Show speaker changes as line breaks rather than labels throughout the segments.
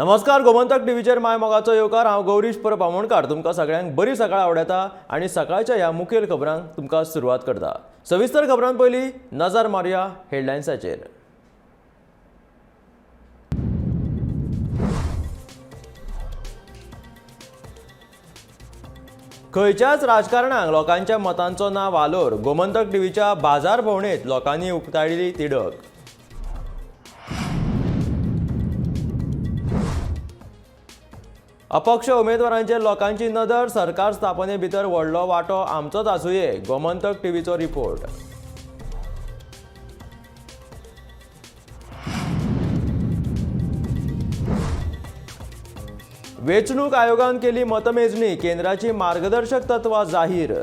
नमस्कार, गोमंतक टीव्हीचेर my मोगाचो येवकार. हांव गौरीश परब आमोणकार तुमकां सगळ्यांक बरी सकाळ आवडटा आनी सकाळच्या ह्या मुखेल खबरांक तुमकां सुरवात करता. सविस्तर खबरां पयलीं नजर मारुया हेडलायन्साचेर. खंयच्याच राजकारणाक लोकांच्या मतांचो ना वालोर. गोमंतक टीव्हीच्या बाजार भोंवडेंत लोकांनी उक्तायली तिडक. अपक्ष उमेदवारांचेर लोकांची नदर. सरकार स्थापने भितर व्हडलो वांटो आमचोच आसुये. गोमंतक टीव्हीचो रिपोर्ट. वेंचणूक आयोगान केली मतमेजणी. केंद्राची मार्गदर्शक तत्वां जाहीर.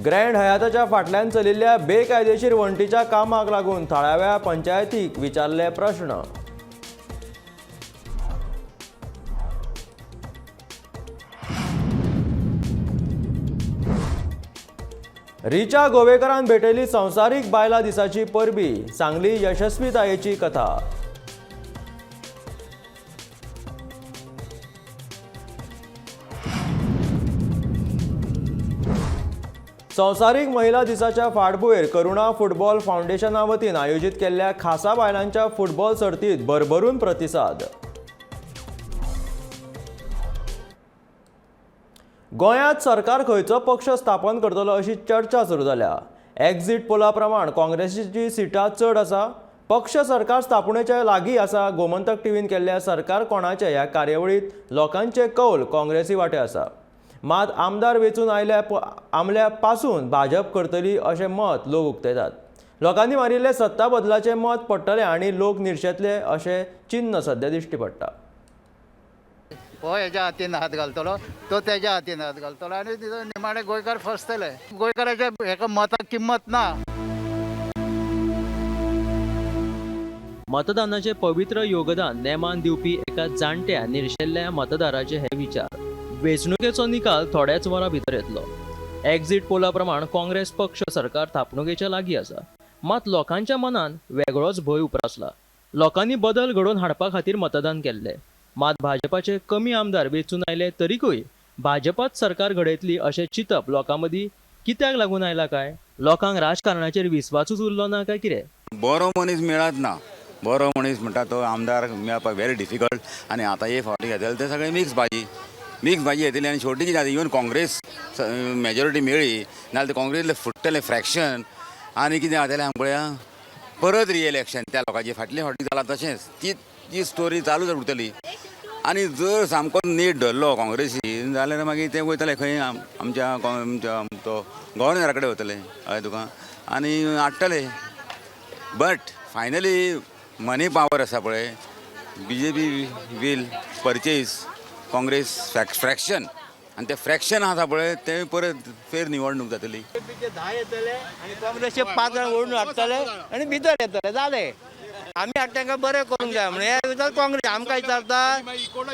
ग्रँड हयाताच्या फाटल्यान चलिल्ल्या बेकायदेशीर वण्टीच्या कामाक लागून थळाव्या पंचायतीक विचारले प्रश्न. रिचा गोवेकरान भेटयली संवसारीक बायलां दिसाची परबी. सांगली यशस्वीतायेची कथा. संवसारीक महिला दिसाच्या फाटभूंयेर करुणा फुटबॉल फावंडेशना वतीन आयोजीत केल्ल्या खासा बायलांच्या फुटबॉल सर्तीत भरभरून प्रतिसाद. गोंयांत सरकार खंयचो पक्ष स्थापन करतलो अशी चर्चा सुरू जाल्या. एक्झिट पोला प्रमाण काँग्रेसीची सिटां चड आसा. पक्ष सरकार स्थापनेच्या लागीं आसा. गोमंतक टीव्हीन केल्ल्या सरकार कोणाचे ह्या कार्यावळींत लोकांचे कौल काँग्रेसी वाटे आसा. मात आमदार वेंचून आयल्या आमल्या पासून भाजप करतली अशें मत लोक उक्तायतात. लोकांनी मारिल्लें सत्ता बदलाचें मत पडटलें आनी लोक निर्शेतले अशें चिन्न सध्या दिश्टी पडटा.
हो हेज्या हातीन हात घालतलो, तो तेज्या हातीन हात घालतलो आनी निमाणे गोंयकार फसतले. गोंयकाराच्या हेका मताक किंमत ना.
मतदानाचें पवित्र योगदान नेमान दिवपी एका जाणट्या निर्शेल्ल्या मतदाराचे हे विचार. वेंचणुकेचो निकाल थोड्याच वरां भितर येतलो. एक्झिट पोला प्रमाण काँग्रेस पक्ष सरकार थापणुकेच्या लागीं आसा. मात लोकांच्या मनान वेगळोच भंय उप्रासला. लोकांनी बदल घडोवन हाडपा खातीर मतदान केल्लें. मात भाजपाचे कमी आमदार वेंचून आयले तरीकूय भाजपाच सरकार घडयतली अशें चिंतप लोकां मदीं कित्याक लागून आयलां काय? लोकांक राजकारणाचेर विस्वासूच उरलो ना काय कितें?
बरो मनीस मेळत ना. बरो मनीस म्हणटा तो आमदार मेळपाक व्हेरी डिफिकल्ट. आनी आतां हे फावटी घेतले ते सगळे मिक्स भाजी, मिक्स भाजी येतली. आनी शेवटी कितें जाता, इवन काँग्रेस मेजॉरिटी मेळ्ळी नाल्यार ते काँग्रेसीतले फुट्टले फ्रॅक्शन आनी कितें जातलें हांगा पळया, परत रिइलेक्शन त्या लोकांची. फाटले फावटी जालां तशेंच, ती ती स्टोरी चालूच उरतली. आनी जर सामको नेट धरलो काँग्रेसीन जाल्यार मागीर ते वयतले खंय, आमच्या आमच्या तो गव्हर्नरा कडेन वतले, हय तुका, आनी हाडटले. बट फायनली मनी पावर आसा पळय, BJP will purchase Congress fraction आनी ते फ्रॅक्शन आसा पळय ते परत फेर निवडणूक जातली.
10 येतले आनी काँग्रेसचे 5 जाण ओडून हाडटले आनी भितर येतले. जालें, आमी हाडटा तांकां बरें करूंक जाय म्हणून हे विचार काँग्रेस आमकां विचारता.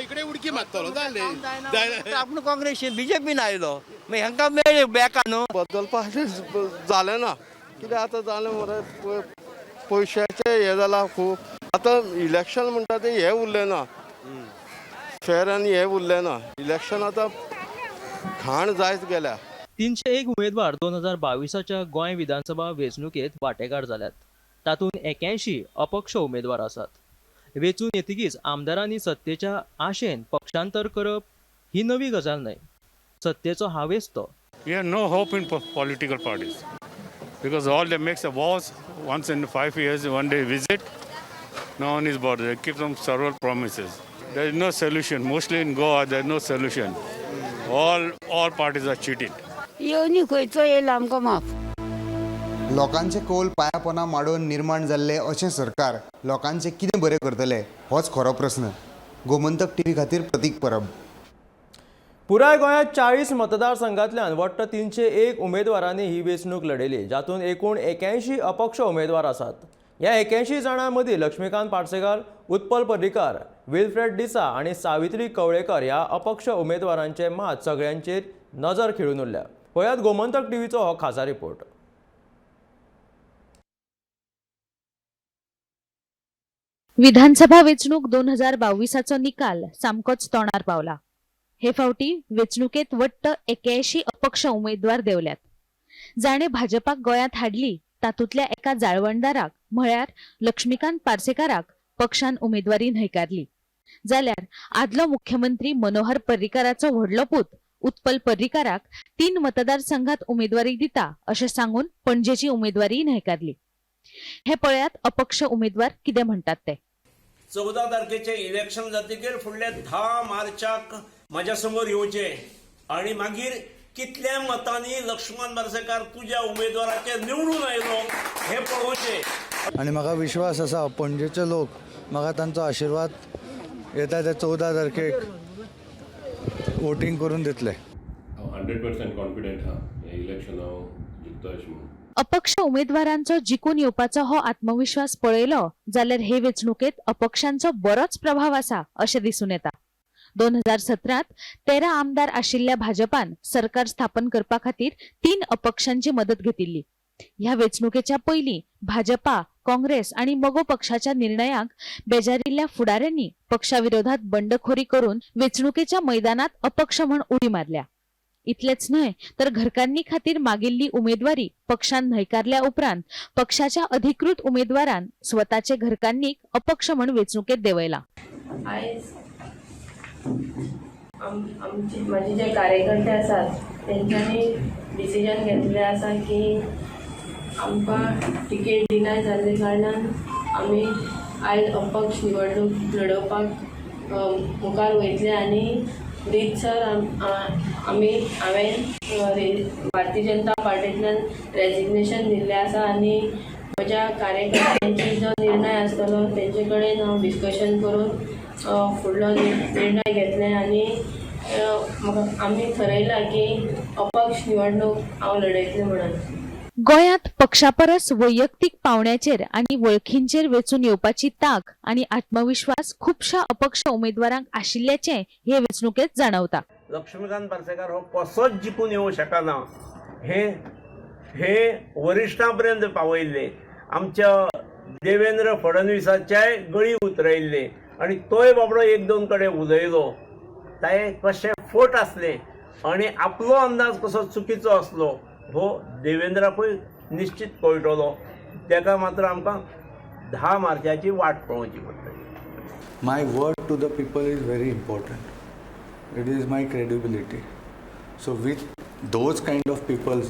इकडे उडकी मारतलो, जालें.
आपूण काँग्रेस बीजेपीन आयलो, मागीर हांकां मेळ्ळी बॅका न्हू.
बदलपाचें जालें ना. कित्याक आतां जालें मरे, पयशाचें हें जालां खूब. आतां इलेक्शन म्हणटा तें हें उरलें ना, फेर आनी हें उरलें ना. इलेक्शन आतां घाण जायत गेल्या.
301 उमेदवार 2022च्या गोंय विधानसभा वेंचणुकेंत वांटेकार जाल्यात. तातूंत 81 अपक्ष उमेदवार आसात. वेंचून येतकीच आमदारांनी सत्तेच्या आशेन पक्षांतर करप ही नवी गजाल न्हय. सत्तेचो हावेस तो.
We have no hope in political parties because all they make a vows once in 5 years, one day visit, no one is bothered. They keep them several promises. There is no solution. Mostly in Goa, there is no solution. All parties are cheated.
येवनी खंयचो येयला आमकां माफ.
लोकांचे कौल पांयापोना माडोवन निर्माण जाल्लें अशें सरकार लोकांचें कितें बरें करतलें होच खरो प्रस्न. गोमंतक टीव्ही खातीर प्रतीक परब.
पुराय गोंयांत 40 मतदारसंघांतल्यान वट्ट 301 उमेदवारांनी ही वेंचणूक लढयली, जातूंत एकूण 81 अपक्ष उमेदवार आसात. ह्या 81 जाणां मदीं लक्ष्मीकांत पार्सेकार, उत्पल पर्रीकार, विल्फ्रेड डिसा आनी सावित्री कवळेकर ह्या अपक्ष उमेदवारांचे मात सगळ्यांचेर नजर खिळून उरल्या. पळयात गोमंतक टीव्हीचो हो खासा रिपोर्ट.
विधानसभा वेंचणूक 2022चो निकाल सामकोच तोंडार पावला. हे फावटी वेंचणुकेत वट्ट 81 अपक्ष उमेदवार देंवल्यात. जाणे भाजपाक गोंयांत हाडली तातूंतल्या एका जाळवणदाराक म्हळ्यार लक्ष्मीकांत पार्सेकाराक पक्षान उमेदवारी न्हयकारली, जाल्यार आदलो मुख्यमंत्री मनोहर पर्रीकाराचो व्हडलो पूत उत्पल पर्रीकाराक 3 मतदारसंघात उमेदवारी दिता अशें सांगून पणजेची उमेदवारी न्हयकारली. हे पळयात अपक्ष उमेदवार कितें म्हणटात ते.
14 तारखेचे इलेक्शन जातकीर फुडले 10 मार्चाक म्हाज्या समोर येवचे आनी मागीर कितल्या मतांनी लक्ष्मण पार्सेकार तुज्या उमेदवाराचेर निवडून आयलो हे पळोवचे.
आनी म्हाका विश्वास आसा पणजेचे लोक म्हाका तांचो आशिर्वाद येता त्या 14 तारखेक वोटींग करून दितले.
हांव 100% कॉन्फिडंट आहा हें इलेक्शन हांव जिखता अशें म्हणून.
अपक्ष उमेदवारांचो जिखून येवपाचो हो आत्मविश्वास पळयलो जाल्यार हे वेंचणुकेत अपक्षांचो बरोच प्रभाव आसा अशें दिसून येता. 2017 13 आमदार आशिल्ल्या भाजपान सरकार स्थापन करपा खातीर 3 अपक्षांची मदत घेतिल्ली. ह्या वेंचणुकेच्या पयलीं भाजपा, काँग्रेस आनी मगो पक्षाच्या निर्णयाक बेजारिल्ल्या फुडाऱ्यांनी पक्षाविरोधात बंडखोरी करून वेंचणुकेच्या मैदानात अपक्ष म्हण उडी मारल्या. इतलेच न्हय तर घरकान्नी खातीर मागिल्ली उमेदवारी पक्षान न्हयकारल्या उपरांत पक्षाच्या अधिकृत उमेदवारान स्वताचे घरकान्नीक अपक्ष म्हण वेंचणुकेत देंवयला.
आयज आमचे माझे जे कार्यकर्ते आसात तेंच्यांनी डिसिजन घेतलें आसा की आमकां तिकेट डिनाय जाल्ले कारणान आमी आयज अपक्ष निवडणूक लडोवपाक मुखार वयतले आनी रितसर आमी हांवें भारतीय जनता पार्टींतल्यान रेजिग्नेशन दिल्लें आसा आनी म्हज्या कार्यकर्त्यांचे जो निर्णय आसतलो तेंचे कडेन हांव डिस्कशन करून फुडलो निर्णय घेतले आनी म्हाका आमी थरयलां की अपक्ष निवडणूक हांव लडयतलें म्हणून.
गोंयांत पक्षा परस वैयक्तीक पावंड्याचेर आनी वळखींचेर वेंचून येवपाची तांक आनी आत्मविश्वास खुबश्या अपक्ष उमेदवारांक आशिल्ल्याचें हे वेंचणुकेंत जाणवता.
लक्ष्मीकांत पार्सेकार हो कसोच जिखून येवंक शकना हे हे वरिश्ठां पर्यंत पावयल्ले, आमच्या देवेंद्र फडणवीसाच्याय गळी उतरयल्ले आनी तोय बाबडो 1-2 कडेन उलयलो. ते कशे फोट आसले आनी आपलो अंदाज कसो चुकीचो आसलो हो देवेंद्राकूय निश्चित कळटलो. तेका मात्र आमकां 10 मार्चाची वाट पळोवची पडटली.
My word to the people is very important. It is my credibility. So with those kind of people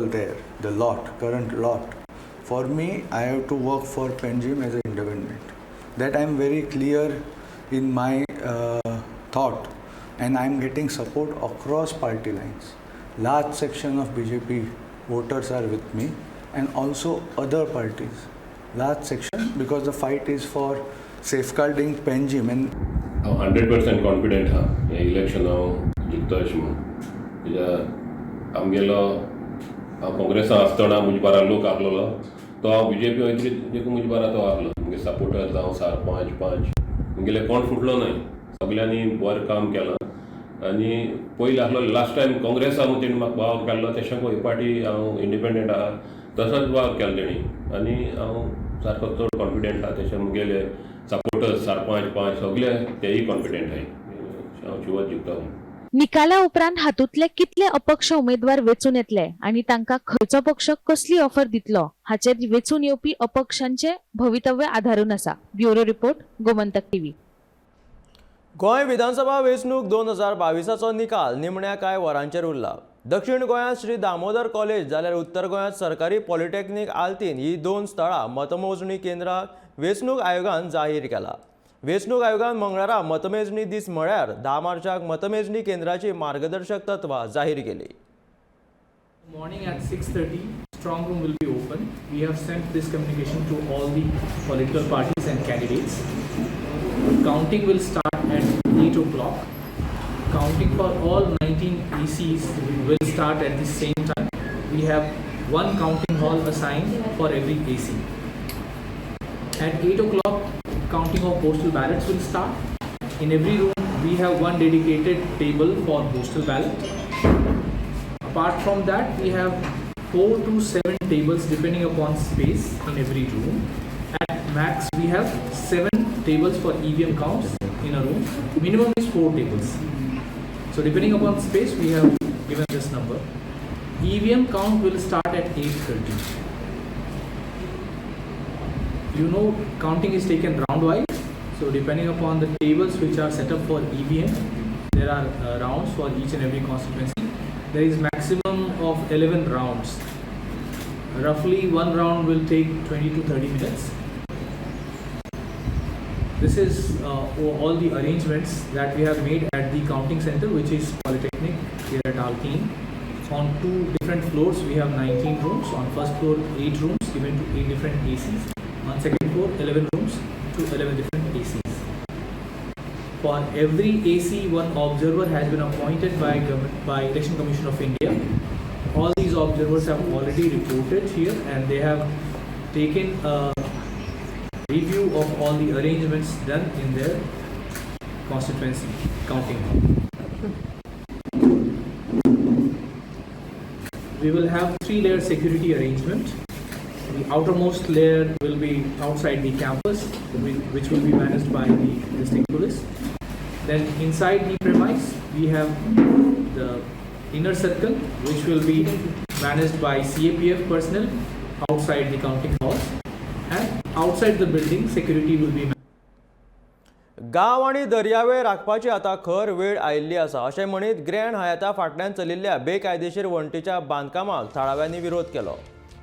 there, the lot, current lot, for me, I have to work for Panjim as an independent. That I am very clear in my thought, and I am getting support across party lines. Large section of BJP voters are with me, and also other parties. Large section, because the fight is for safeguarding Panjim. And
हांव 100% confident आहा हें election हांव जिखता अशें म्हणून. कित्याक आमगेलो हांव काँग्रेसान आसतना म्हजे बारा लोक आहलोलो तो हांव बीजेपी वयतली देखून म्हजे बारा तो आहलो. म्हगे सपोर्टर जावं सरपंच पंच म्हगेले कोण फुटलो न्हय, सगल्यांनी बरें काम केलां. आनी पयलीं आहलो लास्ट टायम काँग्रेसा तेणी म्हाका वावर केल्लो, तेशें हे पाटी हांव इंडिपेंडंट आहा तसोच वावर केलो तेणी आनी हांव सारको चड कॉन्फिडंट आहा. तशें म्हगेले सपोर्टर्स सरपंच पंच सगळे तेय कॉन्फिडंट आहाय, हांव शिवर जिखता.
निकाला उपरांत हातूंतले कितले अपक्ष उमेदवार वेंचून येतले आनी तांकां खंयचो पक्ष कसली ऑफर दितलो हाचेर वेंचून येवपी अपक्षांचे भवितव्य आदारून आसा. Bureau report, Gomantak TV.
Goa विधानसभा वेंचणूक 2022चो निकाल निमण्या कांय वरांचेर उरला. दक्षिण गोंयांत श्री दामोदर कॉलेज जाल्यार उत्तर गोंयांत सरकारी पॉलिटेक्नीक आल्तीन ही 2 स्थळां मतमोजणी केंद्रां वेंचणूक आयोगान जाहीर केला. वेंचणूक आयोगान मंगळारा मतमेजणी दीस म्हळ्यार 10 मार्चाक मतमेजणी केंद्राची मार्गदर्शक तत्वां जाहीर केली.
Morning at 6:30, strong room will be open. We have sent this communication to all the political parties and candidates. Counting will start at 8 o'clock. Counting for all 19 ECs will start at the same time. We have one counting hall assigned for every AC. At 8 o'clock, counting of postal ballots will start. In every room, we have one dedicated table for postal ballot. Apart from that, we have 4 to 7 tables depending upon space in every room. At max, we have 7 tables for EVM counts in a room. Minimum is 4 tables. So depending upon space, we have given this number. EVM count will start at 8:30. You know, counting is taken round wise. So depending upon the tables which are set up for EVM, there are rounds for each and every constituency. There is maximum of 11 rounds. Roughly one round will take 20 to 30 minutes. This is all the arrangements that we have made at the counting center, which is Polytechnic here at Altinho. On 2 different floors, we have 19 rooms. On first floor, 8 rooms given to 8 different ACs. On second floor, 11 rooms to 11 different ACs. For every AC, one observer has been appointed by Election Commission of India. All these observers have already reported here and they have taken a review of all the arrangements done in their constituency counting hall. We will have 3-layer security arrangement. The outermost layer will be outside the campus, which will be managed by the district police. Then inside the premise, we have the inner circle, which will be managed by CAPF personnel outside the counting halls, and outside the building, security will be managed.
गांव आनी दर्यावेळ राखपाची आतां खर वेळ आयिल्ली आसा अशें म्हणीत ग्रँड हयाता फाटल्यान चलिल्ल्या बेकायदेशीर वण्टीच्या बांदकामाक थळाव्यांनी विरोध केलो.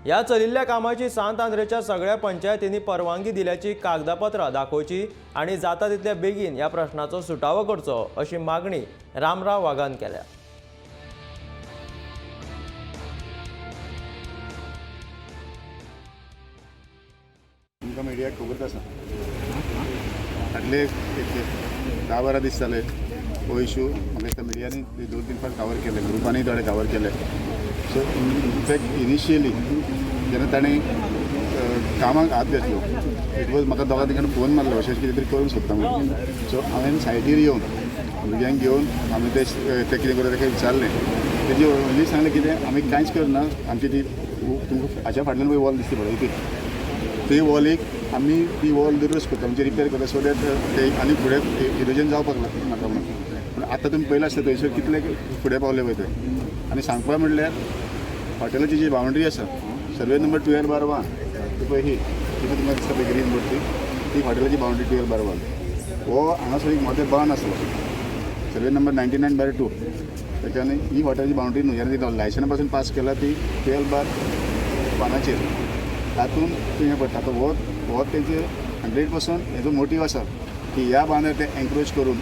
ह्या चलिल्ल्या कामाची सांत आंद्रेच्या सगळ्या पंचायतींनी परवानगी दिल्याची कागदपत्रां दाखोवची आनी जाता तितल्या बेगीन ह्या प्रश्नाचो सुटावो करचो अशी मागणी रामराव वाघान केल्या.
तुमकां मिडियाक खबरच आसा फाटले एक 10-12 दीस जाले हो इशू म्हाका दिसता मिडियांनी 2-3 फावट कवर केले, ग्रुपांनी थोडे कवर केले. सो इनफॅक्ट इनिशियली जेन्ना ताणें कामाक हात घातलो it was म्हाका दोगा तिगांनी फोन मारलो अशें कितें तरी करूंक सोदता म्हणून. सो हांवें सायटीर येवन भुरग्यांक घेवन आमी ते कितें करता तेका विचारलें. तेजी ओनली सांगलें कितें आमी कांयच करना, आमची ती तुमकां हाच्या फाटल्यान पळय वॉल दिसता पळय ती वॉल एक आमी ती वॉल दुरुस्त करता म्हणजे रिपेर करता सो that ते आनी फुडें इरोजन जावपाक नाका म्हणून. पूण आतां तुमी पयलें आसता थंयसर कितले फुडें पावले पळय ते. आनी सांगपा म्हणल्यार हॉटेलाची जी बाउंड्री आसा सर्वे नंबर 12/1 ती पळय ही तितून तुमकां दिसता पळय ग्रीन बोर्ड ती हॉटेलाची बाउंड्री 12/1. हो हांगासर एक मोठो बांद आसलो सर्वे नंबर 99/2 तेच्यान ही हॉटेलाची बाउंड्री न्हू जेन्ना ती लायसना पासून पास केला ती 12/1 तातूंत तूं हें पडटा. आतां हो तेजे 100% हेजो मोटीव आसा की ह्या बांदार ते एन्क्रोच करून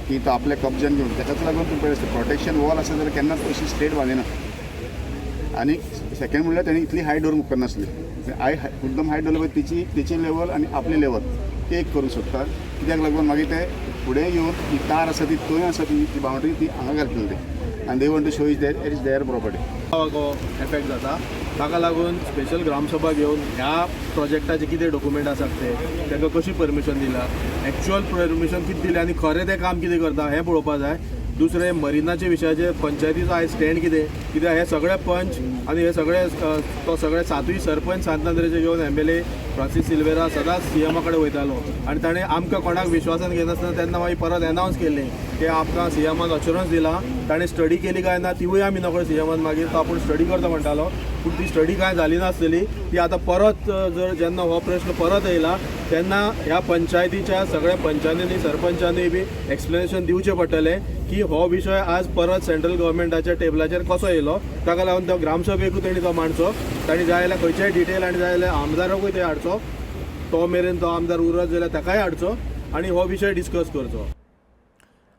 की तो आपल्या कब्जान घेवन ताकाच लागून तूं पळय आसता प्रोटेक्शन वॉल आसा जाल्यार केन्नाच अशी स्ट्रेट बांदिना. आनी सेकंड म्हणल्यार तेणी इतली हायट दवरूंक उपकारनासली. हाय एकदम हायट दवरली पळय तिची लेवल आनी आपली लेवल ते एक करूंक सोदता. कित्याक लागून मागीर ते फुडें येवन ती तार आसा ती थंय आसा ती बाउंड्री ती हांगा घालतली ते आनी they want to show is that it is their property.
Effect जाता ताका लागून स्पेशल ग्रामसभा घेवन ह्या प्रोजेक्टाचे कितें डॉक्युमेंट आसात ते तांकां कशी परमिशन दिला, एक्चुअल परमिशन कितें दिलें आनी खरें तें काम कितें करता हें पळोवपाक जाय. दुसरें मरिनाच्या विशयाचेर पंचायतीचो आयज स्टँड कितें, कित्याक हे सगळे पंच आनी हे सगळे तो सगळे 7 सरपंच सांत आंद्रेचे घेवन MLA Francis Silveira सदांच सीएमा कडेन वयतालो आनी ताणें आमकां कोणाक विश्वासान घेनासतना तेन्ना मागीर परत एनावन्स केल्लें की आमकां सीएमान अश्योरन्स दिलां. ताणें स्टडी केली काय ना तिवूय आमी नकळ. सीएमान मागीर तो आपूण स्टडी करता म्हणटालो पूण ती स्टडी कांय जाली नासतली. ती आतां परत जर जेन्ना हो प्रश्न परत येयला तेन्ना ह्या पंचायतीच्या सगळ्या पंचांनी सरपंचांनी बी एक्सप्लेनेशन दिवचें पडटलें की हो विशय आज परत सेंट्रल गव्हर्मेंटाच्या टेबलाचेर कसो येयलो. ताका लागून तो ग्रामसभेकूय तेणी तो मांडचो, ताणी जाय जाल्यार खंयचेय डिटेल आनी जाय जाल्यार आमदाराकूय ते हाडचो, तो मेरेन तो आमदार उरत जाल्यार ताकाय हाडचो आनी हो विशय डिस्कस करचो.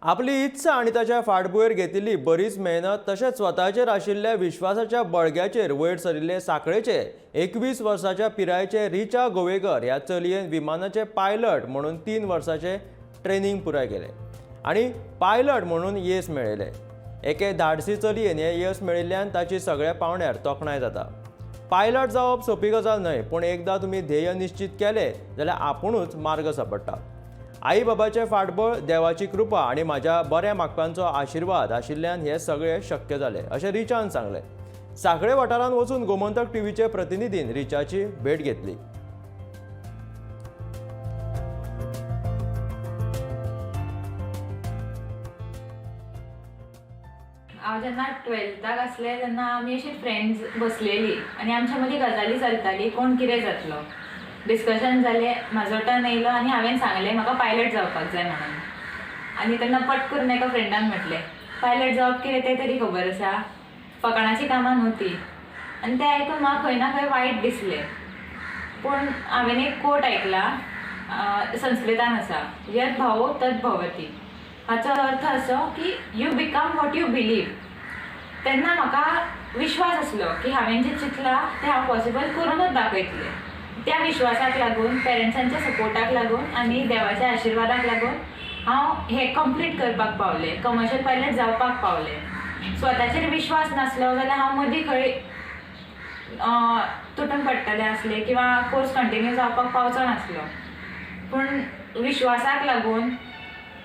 आपली इत्सा आनी ताच्या फाटभुंयेर घेतिल्ली बरीच मेहनत तशेंच स्वताचेर आशिल्ल्या विश्वासाच्या बळग्याचेर वयर सरिल्ले साखळेचे 21 वर्साच्या पिरायेचे रिचा गोवेकर ह्या चलयेन विमानाचे पायलट म्हणून 3 वर्साचे ट्रेनिंग पुराय केलें आनी पायलट म्हणून येस मेळयलें. एके धाडसी चलयेन हें येस मेळिल्ल्यान ताची सगळ्या पावंड्यार तोखणाय जाता. पायलट जावप सोंपी गजाल न्हय, पूण एकदां तुमी ध्येय निश्चित केलें जाल्यार आपुणूच मार्ग सापडटा. आई बाबाचें फाटबळ, देवाची कृपा आनी म्हाज्या बऱ्या मागप्यांचो आशिर्वाद आशिल्ल्यान हें सगळें शक्य जालें अशें रिचान सांगलें. सांखळे वाठारांत वचून गोमंतक टीव्हीचे प्रतिनिधीन रिचाची भेट घेतली.
हांव जेन्ना ट्वेल्थाक आसलें तेन्ना आमी अशी फ्रेंड्स बसलेली आनी आमच्या मदीं गजाली चलताली, कोण कितें जातलो. डिस्कशन जालें, म्हाजो टर्न येयलो आनी हांवें सांगलें म्हाका पायलट जावपाक जाय म्हणून. आनी तेन्ना पट करून एका फ्रेंडान म्हटलें पायलट जावप कितें तें तरी खबर आसा, फकाणाची कामां न्हू ती. आनी तें आयकून म्हाका खंय ना खंय वायट दिसलें. पूण हांवें एक कोट आयकला, संस्कृतान आसा, यद भावो तद भवती. हाचो अर्थ असो की you become what you believe. तेन्ना म्हाका विश्वास आसलो की हांवें जें चिंतलां तें हांव पॉसिबल करूनच दाखयतलें. त्या विश्वासाक लागून, पेरंट्सांच्या सपोर्टाक लागून आनी देवाच्या आशिर्वादाक लागून हांव हें कंप्लीट करपाक पावलें, कमर्शियल पायलट जावपाक पावलें. स्वताचेर विश्वास नासलो जाल्यार हांव मदीं खंय तुटून पडटलें आसलें किंवा कोर्स कंटिन्यू जावपाक पावचो नासलो. पूण विश्वासाक लागून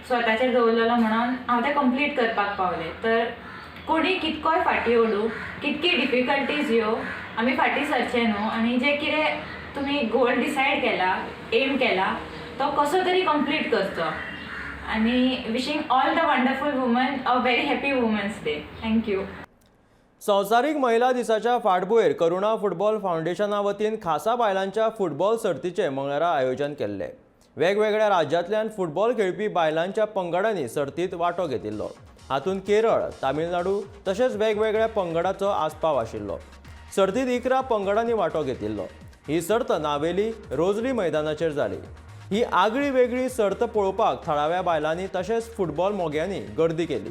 स्वताचेर दवरलेलो म्हणून हांव तें कंप्लीट करपाक पावलें. तर कोणी कितकोय फाटीं ओडूं, कितकी डिफिकल्टीज येवं, आमी फाटीं सरचें न्हू. आनी जें कितें तुमी गोल डिसायड केला, एम केला, तो कसो तरी कंप्लीट करचो. आनी wishing all the wonderful woman a very happy women's day. Thank you.
संवसारीक महिला दिसाच्या फाटभुंयेर करुणा फुटबॉल फावंडेशना वतीन खासा बायलांच्या फुटबॉल सर्तीचें मंगळारा आयोजन केल्लें. वेगवेगळ्या राज्यांतल्यान फुटबॉल खेळपी बायलांच्या पंगडांनी सर्तींत वांटो घेतिल्लो. हातूंत केरळ, तामिळनाडू तशेंच वेगवेगळ्या पंगडाचो आस्पाव आशिल्लो. सर्तींत 11 पंगडांनी वांटो घेतिल्लो. ही सर्त नावेली रोजली मैदानाचेर जाली. ही आगळी वेगळी सर्त पळोवपाक थळाव्या बायलांनी तशेंच फुटबॉल मोग्यांनी गर्दी केली.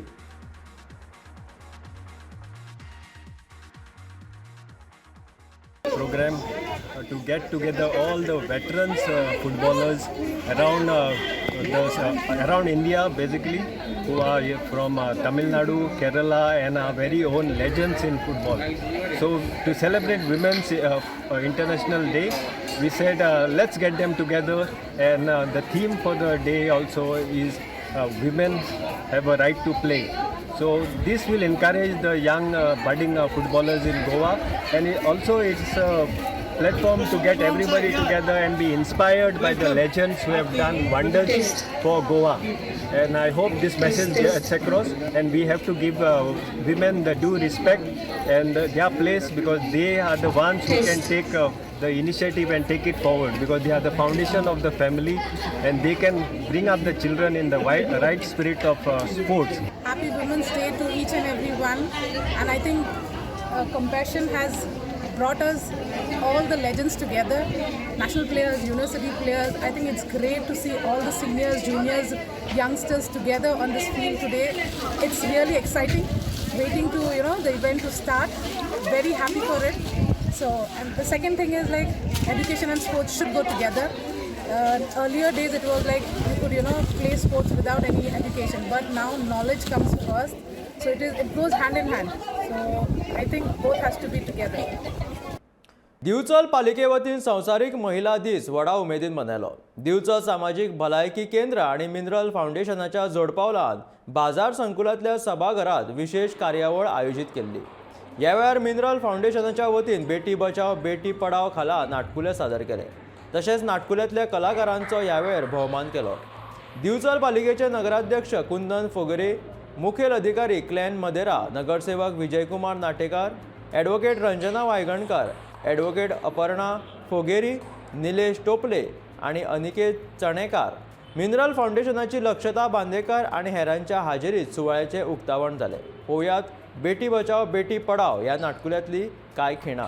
Program to get together all the veterans footballers around around India, basically, who are from Tamil Nadu, Kerala, and our very own legends in football. So to celebrate Women's International Day, we said let's get them together, and the theme for the day also is women have a right to play. So this will encourage the young budding footballers in Goa, and also it's a platform to get everybody together and be inspired by the legends who have done wonders for Goa. And I hope this message gets across, and we have to give women the due respect and their place, because they are the ones who can take the initiative and take it forward, because they are the foundation of the family and they can bring up the children in the right spirit of sports.
Happy Women's Day to each and every one, and I think Compassion has brought us all the legends together, national players, university players. I think it's great to see all the seniors, juniors, youngsters together on this field today. It's really exciting, waiting to, you know, the event to start. Very happy for it. So, and the second thing is, like, education and sports should go together. Earlier days it was like you could, you know, play sports without any education, but now knowledge comes first. So it goes hand in hand. So I think both has to be together.
Divchal पालिके वतीन संवसारीक महिला दीस व्हडा उमेदीन मनयलो. दिवचल सामाजीक भलायकी केंद्र आनी मिनरल फावंडेशनाच्या जोडपावलान बाजार संकुलांतल्या सभाघरांत विशेष कार्यावळ आयोजीत केल्ली. ह्या वेळार मिनरल फावंडेशनाच्या वतीन बेटी बचाव बेटी पढाव खाला नाटकुलें सादर केलें. तशेंच नाटकुल्यांतल्या कलाकारांचो ह्या वेळार भोवमान केलो. दिवचल पालिकेचे नगराध्यक्ष कुंदन फोगरे, मुखेल अधिकारी क्लॅन मदेरा, नगरसेवक विजयकुमार नाटेकार, ॲडव्होकेट रंजना वायगणकार, ॲडव्होकेट अपर्णा फोगेरी, निलेश टोपले आनी अनिकेत चणेकार, मिनरल फावंडेशनाची लक्षता बांदेकार आनी हेरांच्या हाजेरीत सुवाळ्याचें उक्तावण जालें. पळोवयात बेटी बचाव बेटी पढाव ह्या नाटकुल्यांतली कांय खिणां.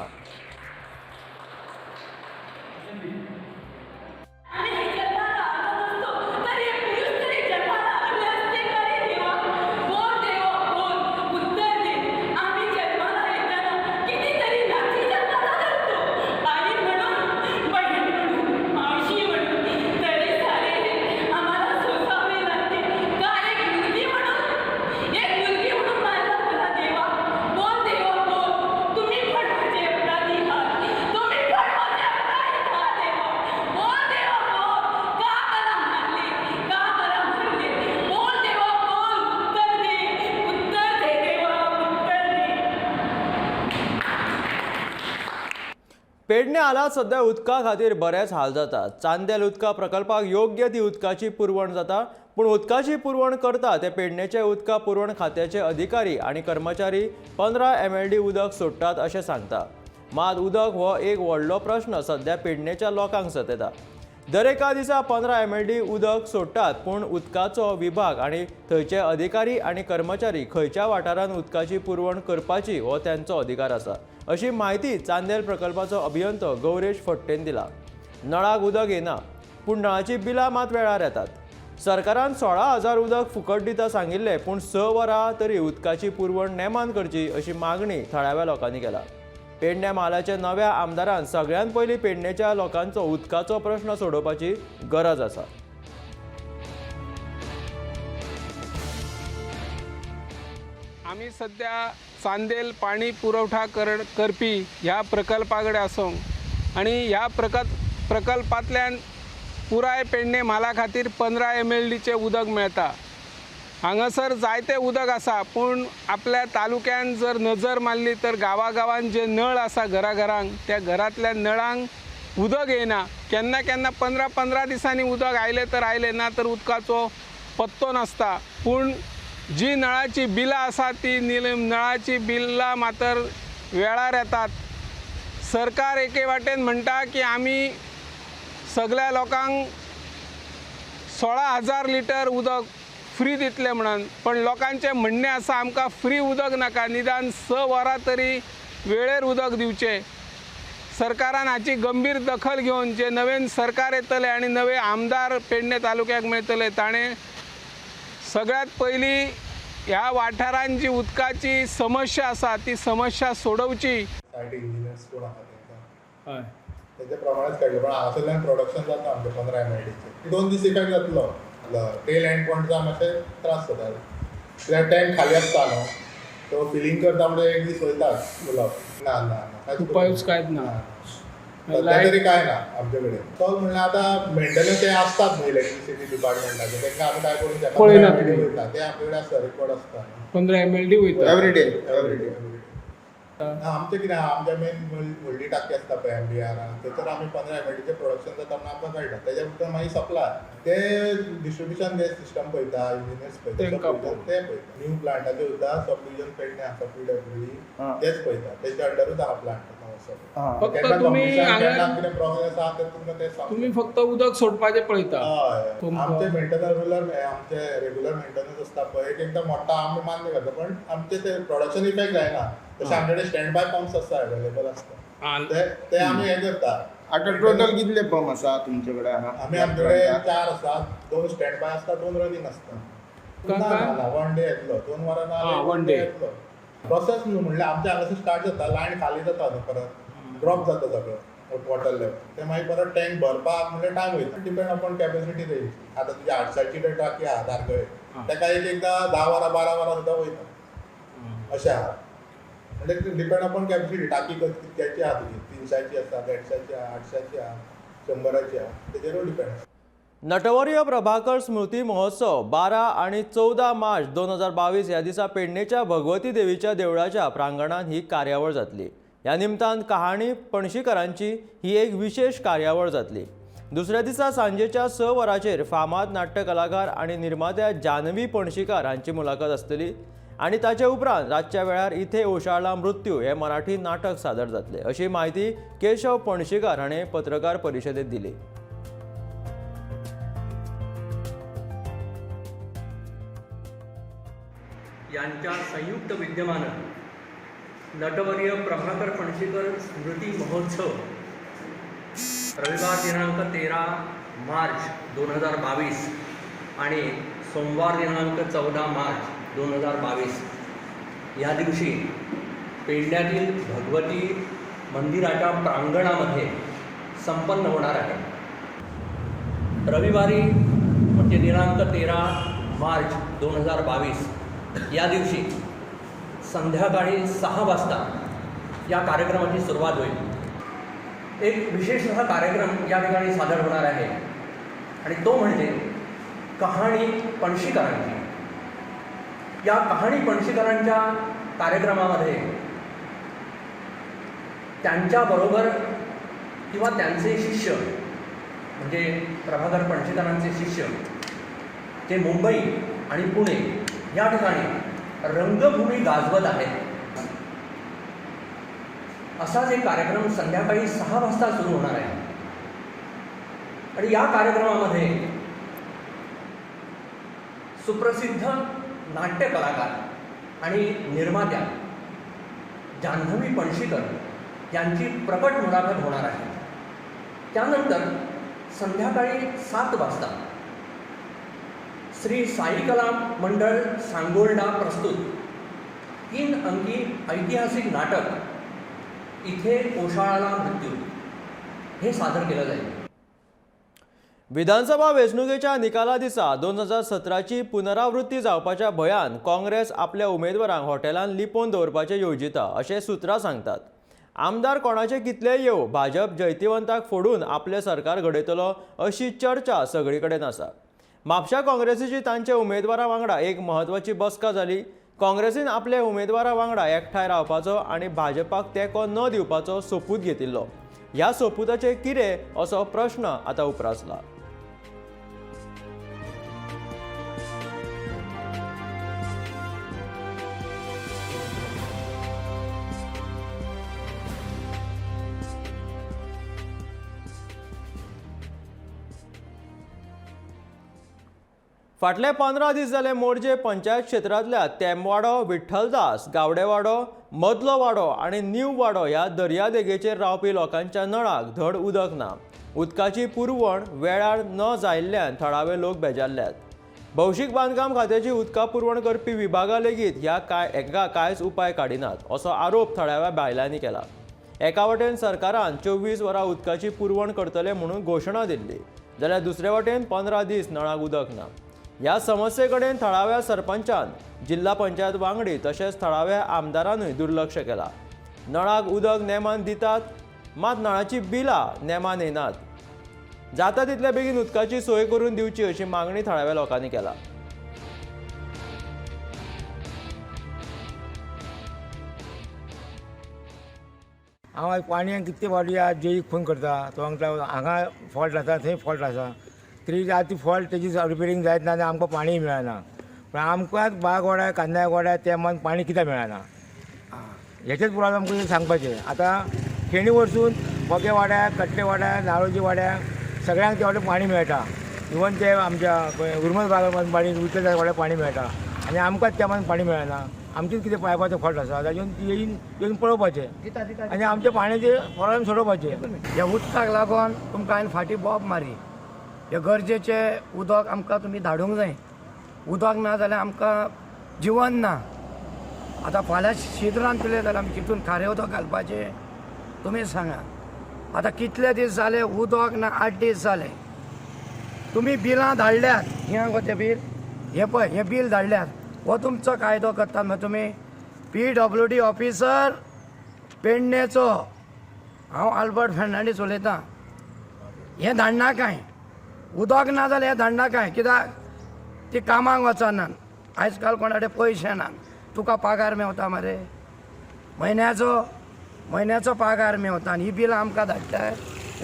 पेडणे हालात सध्या उदका खातीर बरेच हाल जातात. चांदेल उदका प्रकल्पाक योग्य ती उदकाची पुरवण जाता, पूण उदकाची पुरवण करता ते पेडणेचे उदका पुरवण खात्याचे अधिकारी आनी कर्मचारी 15 MLD उदक सोडटात अशें सांगता. मात उदक हो एक व्हडलो प्रश्न सध्या पेडणेच्या लोकांक सतायता. दरेका दिसा 15 MLD उदक सोडटात, पूण उदकाचो विभाग आनी थंयचे अधिकारी आनी कर्मचारी खंयच्या वाठारांत उदकाची पुरवण करपाची हो तांचो अधिकार आसा, अशी म्हायती चांदेल प्रकल्पाचो अभियंतो गौरेश फट्टेन दिला. नळाक उदक येना, पूण नळाची बिलां मात वेळार येतात. सरकारान 16,000 उदक फुकट दिता सांगिल्लें, पूण 6 वरां तरी उदकाची पुरवण नेमान करची अशी मागणी थळाव्या लोकांनी केला. पेडण्या म्हालाच्या नव्या आमदारान सगळ्यांत पयलीं पेडणेच्या लोकांचो उदकाचो प्रश्न सोडोवपाची गरज आसा.
आमी सध्या चांदेल पाणी पुरवठा करपी ह्या प्रकल्पा कडेन आसूंक आनी ह्या प्रकल्पांतल्यान पुराय पेडणे म्हाला खातीर 15 MLDचें उदक मेळटा. हांगासर जायते उदक आसा, पूण आपल्या तालुक्यान जर नजर मारली तर गांवागांवान जे नळ आसा घराघरांक, त्या घरांतल्या नळांक उदक येना. केन्ना केन्ना 15-15 दिसांनी उदक आयलें तर आयलें, ना तर उदकाचो पत्तो नासता. पूण जी नळाची बिलां आसा ती नळाची बिलां मात्र वेळार येतात. सरकार एके वाटेन म्हणटा की आमी सगळ्या लोकांक 16,000 लिटर उदक फ्री दितले म्हणून, पण लोकांचें म्हणणें आसा आमकां फ्री उदक नाका, निदान 6 वरां तरी वेळेर उदक दिवचें. सरकारान हाची गंभीर दखल घेवन जे नवें सरकार येतलें आनी नवे आमदार पेडणे तालुक्याक मेळटले ताणें सगळ्यांत पयलीं ह्या वाठारांत जी उदकाची समस्या आसा ती समस्या सोडोवची.
सायट इंजिनियर्स कोण आसा तांकां हय तेच्या प्रमाणेच काडलें, पण हांगासरल्यान प्रोडक्शन जाता आमचें 15 MLDचें. 2 दीस इफेक्ट जातलो. टेल एंड पॉयंटचा मातशे त्रास जाता, कित्याक टँक खाली आसता न्हू, तो फिलींग करता म्हणजे 1 दीस वयताच फुलप. ना ना ना
उपायूच कांयच ना
सध्या तरी कांय ना आमचे कडेन. तो म्हणल्यार आतां मेंटेनन्स ते आसतात न्हू इलेक्ट्रिसिटी डिपार्टमेंटाचे, तांकां आमी कांय करूंक शकना.
पळयना
वयता ते आमचे कडेन आसता, रिकॉर्ड आसता.
15 MLD वयता
एवरी डे एवरी डे. आमचें कितें आहा, आमच्या मेन व्हडली टाकी आसता पळय MDR, थंयसर आमी 15 MLDचें प्रोडक्शन जाता म्हणून आमकां कळटा. तेज्या भितर मागीर सप्लाय ते डिस्ट्रिब्युशन ते सिस्टम पळयता, इंजिनियर्स पळयता, ते पळयता. न्यू प्लांटाचे सुद्दां सब डिविजन पेडणे आसा, PWD तेच पळयता, तेच्या अंडरूच आहा प्लांट.
फक्त तुम्ही फक्त उदक सोडपाचें पळयता.
हय, आमचे मेंटेनन्स रुलर आमचे रेगुलर मेंटेनन्स आसता पळय, एक एकदां मोडटा आमी मान्य करता, पण आमचे ते प्रोडक्शन इफेक्ट जायना. तशें आमचे कडेन स्टँड बाय पंप्स आसता, अवेलेबल आसता, ते आमी हें करता.
आतां टोटल कितले पंप आसा तुमचे कडेन?
आमी आमचे कडेन 4 आसा, 2 स्टँड बाय आसता, 2 रनिंग आसता. ना 1 डे येतलो, 2 वरां ना 1 डे येतलो. प्रोसेस न्हू म्हणल्यार आमच्या हांगासर स्टार्ट जाता, लायन खाली जाता न्हू, परत ड्रॉप जाता सगळो वॉटर लेवल, ते मागीर परत टँक भरपाक म्हणल्यार टायम वयता. डिपेंड अपॉन कॅपेसिटी तेजी. आतां तुजी 800ची जर टाकी आहा दारगळे, ताका एक एकदां 10 वरां 12 वरां सुद्दां वयता, अशें आहा. म्हणजे डिपेंड अपॉन कॅपेसिटी, टाकी कितक्याची आहा तुजी, 300ची आसा, 150ची आहा, 800ची आहा, 100ची आहा, तेजेरूय डिपेंड आसा.
नटवर्य प्रभाकर स्मृती महोत्सव 12 आनी 14 मार्च 2022 ह्या दिसा पेडणेच्या भगवती देवीच्या देवळाच्या प्रांगणांत ही कार्यावळ जातली. ह्या निमतान कहाणी पणशीकरांची ही एक विशेष कार्यावळ जातली. दुसऱ्या दिसा सांजेच्या 6 वरांचेर फामाद नाट्य कलाकार आनी निर्मात्या जानवी पणशीकार हांची मुलाखत आसतली आनी ताचे उपरांत रातच्या वेळार इथे ओशाळा मृत्यू हे मराठी नाटक सादर जातले, अशी म्हायती केशव पणशीकार हाणें पत्रकार परिशदेंत दिली.
यांच्या संयुक्त विद्यमानं नटवर्य प्रभाकर पणशीकर स्मृती महोत्सव रविवार दिनांक 13 मार्च 2022 आणि सोमवार दिनांक 14 मार्च 2022 या दिवशी पेडण्यातील भगवती मंदिराच्या प्रांगणामध्ये संपन्न होणार आहे. रविवारी म्हणजे दिनांक 13 मार्च 2022 या दिवशी संध्याकाळी 6 वाजता या कार्यक्रमाची सुरुवात होईल. एक विशेष असा कार्यक्रम या ठिकाणी सादर होणार आहे आणि तो म्हणजे कहाणी पणशीकरांची. या कहाणी पणशीकरांच्या कार्यक्रमामध्ये त्यांच्याबरोबर किंवा त्यांचे शिष्य म्हणजे प्रभाकर पणशीकरांचे शिष्य ते मुंबई आणि पुणे या ठिकाणी रंगभूमी गाजवत आहेत. असाच एक कार्यक्रम संध्याकाळी 6 वाजता सुरू होणार आहे आणि या कार्यक्रमामध्ये सुप्रसिद्ध नाट्य कलाकार आणि निर्मात्या जान्हवी पणशीकर यांची प्रकट मुलाखत होणार आहे. त्यानंतर संध्याकाळी 7 वाजता श्री साई कला मंडळ सांगोल्डा प्रस्तुत 3 अंकी ऐतिहासिक नाटक इथे कोशाळाला मृत्यू हे सादर केलं जाईल.
विधानसभा वेंचणुकेच्या निकाला दिसा 2017ची पुनरावृत्ती जावपाच्या भंयान काँग्रेस आपल्या उमेदवारांक हॉटेलांत लिपोवन दवरपाचें येवजिता अशें सुत्रां सांगतात. आमदार कोणाचे कितलेय येवं, भाजप जैतिवंताक फोडून आपलें सरकार घडयतलो अशी चर्चा सगळी कडेन आसा. म्हापशा काँग्रेसीची तांच्या उमेदवारा वांगडा एक म्हत्वाची बसका जाली. काँग्रेसीन आपल्या उमेदवारा वांगडा एकठांय रावपाचो आनी भाजपाक तेंको न दिवपाचो सोपूत घेतिल्लो. ह्या सोपुताचें कितें असो प्रश्न आतां उप्रासला. फाटले 15 दीस जाले मोरजे पंचायत क्षेत्रांतल्या तेमवाडो, विठ्ठलदास, गावडेवाडो, मदलो वाडो आनी नीव वाडो ह्या दर्यादेगेचेर रावपी लोकांच्या नळाक धड उदक ना. उदकाची पुरवण वेळार न जायिल्ल्यान थळावे लोक बेजारल्यात. भौशीक बांदकाम खात्याची उदका पुरवण करपी विभागा लेगीत ह्या एका कांयच उपाय काडिनात असो आरोप थळाव्या बायलांनी केला. एका वटेन सरकारान 24 वरां उदकाची पुरवण करतले म्हणून घोशणा दिल्ली, जाल्यार दुसरे वटेन 15 दीस नळाक उदक ना. ह्या समस्ये कडेन थळाव्या सरपंचान, जिल्हा पंचायत वांगडी तशेंच थळाव्या आमदारानूय दुर्लक्ष केलां. नळाक उदक नेमान दितात, मात नळाची बिलां नेमान येनात. जाता तितले बेगीन उदकाची सोय करून दिवची अशी मागणी थळाव्या लोकांनी केला.
हांव पाणयेक कितले फावटी जेईक फोन करता, तो सांगता हांगा फॉल्ट आसा, थंय फॉल्ट आसा, तरी आतां फॉल्ट तेजी रिपेरींग जायत ना आनी आमकां पाणी मेळना. पूण आमकां बागवाड्या, कांद्यावाड्या तेमान पाणी कित्याक मेळना हेचेच पुराय आमकां सांगपाचें. आतां फेणी वरसून बोगेवाड्या, कट्टेवाड्या, नारोजी वाड्या सगळ्यांक ते वाटेन पाणी मेळटा. इवन ते आमच्या उर्मल बागान पाणी, उचल वाड्यार पाणी मेळटा आनी आमकांच तेमान पाणी मेळना. आमचेच कितें पायपाचो फॉल्ट आसा ताजेर येवन पळोवपाचें आनी आमच्या पाण्याचे प्रॉब्लम सोडोवपाचे.
ह्या उदकाक लागून तुमकां हांवें फाटीं बोब मारी. हे गरजेचें उदक आमकां तुमी धाडूंक जाय. उदक ना जाल्यार आमकां जिवन ना. आतां फाल्यां शीत रांदतले जाल्यार आमी तितून खारें उदक घालपाचें, तुमी सांगा. आतां कितले दीस जाले उदक ना, 8 दीस जाले. तुमी बिलां धाडल्यात, हें गो तें बील, हें पळय, हें बील धाडल्यात. हो तुमचो कायदो करता मरे तुमी. PWD officer पेडणेचो हांव आल्बर्ट फर्नांडीस उलयतां. हें धाडना कांय, उदक ना जाल्यार हें धाडना कांय, कित्याक ती कामाक वचनात. आयज काल कोणा कडेन पयशे नात. तुका पगार मेवता मरे, म्हयन्याचो म्हयन्याचो पगार मेवता आनी ही बिलां आमकां धाडटाय.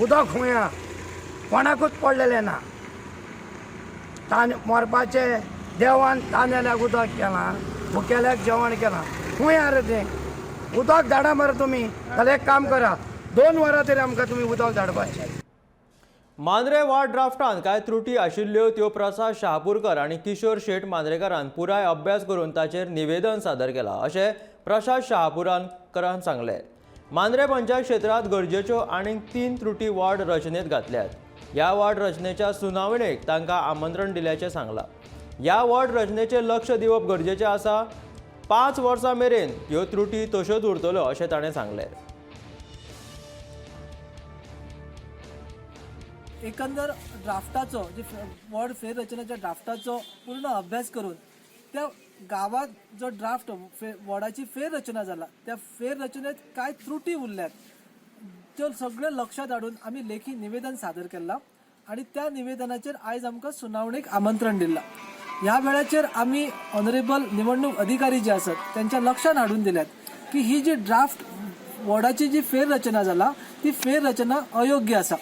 उदक खंय आहा, कोणाकूच पडलेलें ना. तान मरपाचें देवान तानेल्याक उदक केलां, भुकेल्याक जेवण केलां, खंय आहा रे तें उदक? धाडा मरे तुमी. जाल्यार एक काम करा, 2 वरां तरी आमकां तुमी उदक धाडपाचें.
मांद्रे वार्ड ड्राफ्टांत कांय त्रुटी आशिल्ल्यो त्यो प्रसाद शहापूरकर आनी किशोर शेट मांद्रेकारान पुराय अभ्यास करून ताचेर निवेदन सादर केलां अशें प्रसाद शहापूरकरान सांगलें. मांद्रे पंचायत क्षेत्रांत गरजेच्यो आनीक 3 त्रुटी वार्ड रचनेत घातल्यात. ह्या वार्ड रचनेच्या सुनावणेक तांकां आमंत्रण दिल्याचें सांगलां. ह्या वार्ड रचनेचेर लक्ष दिवप गरजेचें आसा. 5 वर्सां मेरेन ह्यो त्रुटी तश्योच उरतल्यो अशें ताणें सांगलें.
एकंदर ड्राफ्टाचो, जे वॉर्ड फेररचनेच्या ड्राफ्टाचो पूर्ण अभ्यास करून त्या गावात जो ड्राफ्ट वॉर्डाची फेररचना जाला त्या फेररचनेत काय त्रुटी उरल्यात त्यो सगळें लक्षात हाडून आमी लेखी निवेदन सादर केलां आनी त्या निवेदनाचेर आयज आमकां सुनावणेक आमंत्रण दिलां. ह्या वेळाचेर आमी ऑनरेबल निवडणूक अधिकारी जे आसात त्यांच्या लक्षात हाडून दिल्यात की ही जी ड्राफ्ट वॉर्डाची जी फेररचना जाला ती फेररचना अयोग्य आसा.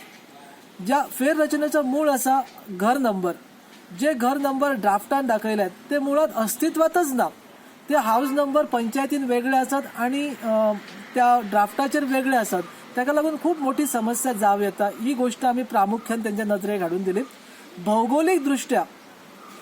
ज्या फेररचनेचो मूळ आसा घर नंबर, जे घर नंबर ड्राफ्टान दाखयल्यात ते मुळात अस्तित्वातच ना. ते हावज नंबर पंचायतीन वेगळे आसात आनी त्या ड्राफ्टाचेर वेगळे आसात. ताका लागून खूब मोठी समस्या जावं येता. ही गोश्ट आमी प्रामुख्यान तेंच्या नदरेक हाडून दिली. भौगोलीक दृश्ट्या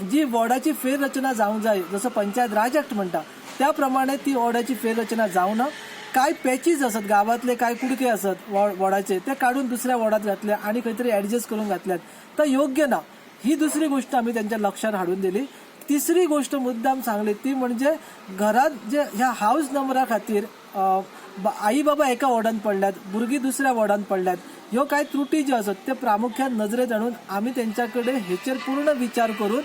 जी वॉर्डाची फेररचना जावंक जाय, जसो पंचायत राज एक्ट म्हणटा त्या प्रमाणे ती वॉर्डाची फेररचना जावना. कांय पॅचीज आसात, गांवांतले कांय कुडके आसात वॉर्डाचे, ते काडून दुसऱ्या वॉर्डात घातले आनी खंय तरी एडजस्ट करून घातल्यात, तर योग्य ना. ही दुसरी गोष्ट आमी त्यांच्या लक्षात हाडून दिली. तिसरी गोष्ट मुद्दाम सांगली ती म्हणजे घरात जे ह्या हावज नंबरा खातीर आई बाबा एका वॉर्डान पडल्यात, भुरगीं दुसऱ्या वॉर्डान पडल्यात, ह्यो कांय त्रुटी ज्यो आसात ते प्रामुख्यान नजरेत हाडून आमी तेंच्या कडेन हेचेर पूर्ण विचार करून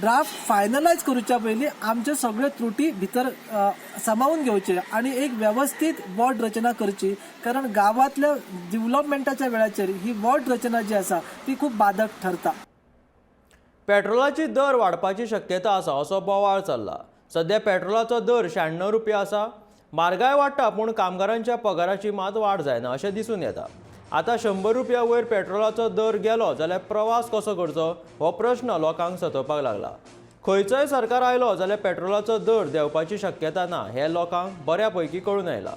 ड्राफ्ट फायनलायज करूच्या पयलीं आमच्यो सगळ्यो त्रुटी भितर सामावून घेवचे आनी एक वेवस्थीत वॉर्ड रचना करची. कारण गांवांतल्या डिवलपमेंटाच्या वेळाचेर ही वॉर्ड रचना जी आसा ती खूब बादक ठरता.
पेट्रोलाची दर वाडपाची शक्यता आसा असो बोवाळ चल्ला. सध्या पेट्रोलाचो दर 96 रुपया आसा. म्हारगाय वाडटा पूण कामगारांच्या पगाराची मात वाड जायना अशें दिसून येता. आतां 100 रुपया वयर पेट्रोलाचो दर गेलो जाल्यार प्रवास कसो करचो हो प्रश्न लोकांक सतोवपाक लागला. खंयचोय सरकार आयलो जाल्यार पेट्रोलाचो दर देंवपाची शक्यता ना हें लोकांक बऱ्या पैकी कळून आयलां.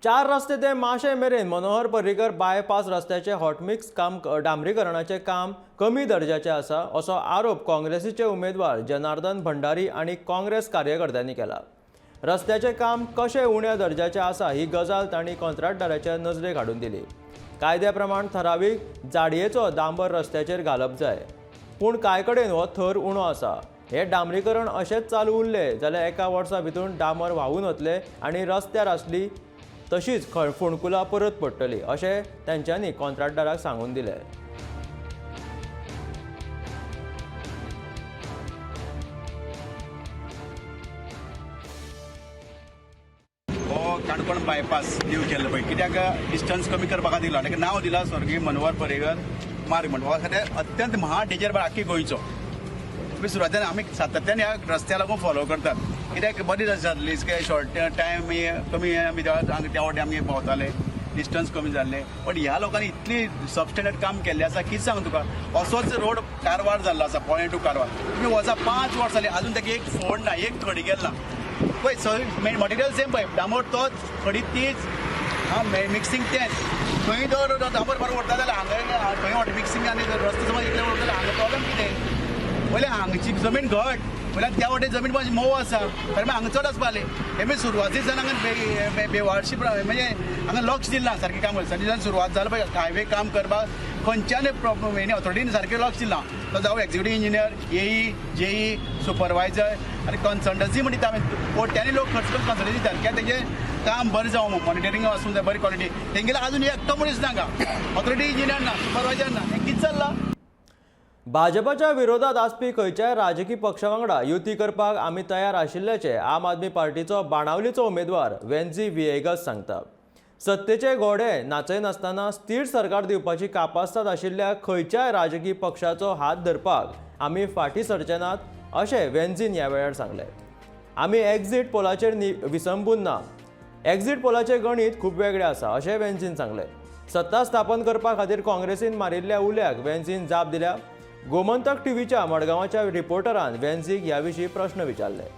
चार रस्ते ते माशे मेरेन मनोहर पर्रीकर बायपास रस्त्याचे हॉटमिक्स काम डांबरीकरणाचें काम कमी दर्जाचें आसा असो आरोप काँग्रेसीचे उमेदवार जनार्दन भंडारी आनी काँग्रेस कार्यकर्त्यांनी केला. रस्त्याचें काम कशें उण्या दर्जाचें आसा ही गजाल तांणी कॉन्ट्रॅक्टदाराच्या नजरेक हाडून दिली. कायद्या प्रमाण थरावीक जाडयेचो डांबर रस्त्याचेर घालप जाय, पूण कांय कडेन हो थर उणो आसा. हे डांबरीकरण अशेंच चालू उरलें जाल्यार एका वर्सा भितर डांबर व्हांवून वतलें आनी रस्त्यार आसली तशीच फोंडकुलां परत पडटली अशें तांच्यांनी कॉन्ट्रॅक्टदाराक सांगून दिलें.
हो काणकोण बायपास न्यू केल्लो पळय, कित्याक डिस्टन्स कमी करपा खातीर दिला, ताका नांव दिलां स्वर्गीय मनोहर पर्रीकर मार्ग म्हण. हो सद्या अत्यंत महा डेंजर आख्खी गोंयचो. आमी सुरवातेन आमी सातत्यान ह्या रस्त्या लागून फॉलो करतात, कित्याक बरी जातली शॉर्ट टायम कमी आमी त्या वाटे आमी भोंवताले, डिस्टन्स कमी जाल्ले. पण ह्या लोकांनी इतली सबस्टँडर्ड काम केल्लें आसा कितें सांगू तुका. असोच रोड कारवार जाल्लो आसा, पोळें टू कारवार. तुमी वचा 5 वर्सां जालीं अजून ताका एक फोड ना, एक खडी गेल ना. पळय सगळें मटेरियल सेम पळय, डांबर तोच, खडी तीच, आं मिक्सिंग तेंच. खंय तो डांबर बरो व्हरता जाल्यार हांगा खंय हॉट मिक्सिंग आनी रस्तो समज इतले व्हरता जाल्यार हांगा प्रॉब्लम कितें. पयलें हांगची जमीन घट, पयल्यान त्या वाटेन जमीन मातशी मोव आसा, कारण हांगा चड आसपा जालें. हें सुरवाती सावन हांगा बेवारशी म्हणजे हांगा लक्ष दिलें ना सारकें काम करता. सुरवात जाली पळय हायवे काम करपाक खंयच्यान ऑथॉरिटीन सारकें लक्ष दिलां. तो जावं एक्झिक्युटीव इंजिनियर, एई, जेई, सुपरवायजर आनी कन्सल्टन्सी म्हणटा आमी कोट्यांनी लोक खर्च करून कन्सल्टन्सी दितात कित्याक तेजें काम बरें जावं, मॉनिटरींग आसूं जाय, बरी क्वॉलिटी. तेंगेलें आजून एकटो मनीस ना हांगा, ऑथॉरिटी इंजिनियर ना, सुपरवायजर ना, हें कितें चल्लां.
भाजपाच्या विरोधात आसपी खंयच्याय राजकी पक्षा वांगडा युती करपाक आमी तयार आशिल्ल्याचें आम आदमी पार्टीचो बाणावलीचो उमेदवार वेन्झी व्हिएगस सांगता. सत्तेचे घोडे नाचयनासतना स्थीर सरकार दिवपाची कापास्ताद आशिल्ल्या खंयच्याय राजकी पक्षाचो हात धरपाक आमी फाटीं सरचे नात अशें वेन्झीन ह्या वेळार सांगलें. आमी एक्झिट पोलाचेर विसंबून ना, एक्झिट पोलाचें गणीत खूब वेगळें आसा अशें वेन्झीन सांगलें. सत्ता स्थापन करपा खातीर काँग्रेसीन मारिल्ल्या उल्याक वेन्झीन जाप दिल्या. गोमंतक टीव्हीच्या मडगांवाच्या रिपोर्टरान वेन्झीक ह्या विशीं प्रश्न विचारले.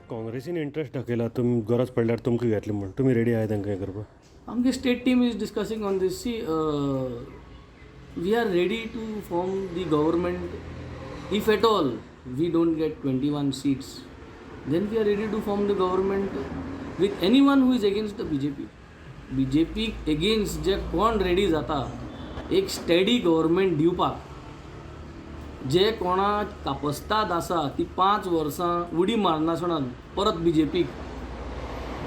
काँग्रेसीन इंट्रस्ट दाखयला, तुमी गरज पडल्यार तुमकां घेतले म्हूण, तुमी रेडी आहाय तांकां हें करपाक?
आमगे state team is discussing on this. See, we are ready to form the government. If at all we don't get 21 seats, then we are ready to form the government with anyone who is against the BJP. BJP against जे कोण ready जाता एक steady government दिवपाक, जे कोणाक कापस्ताद आसा ती 5 वर्सां उडी मारनासतना परत बी जे पीक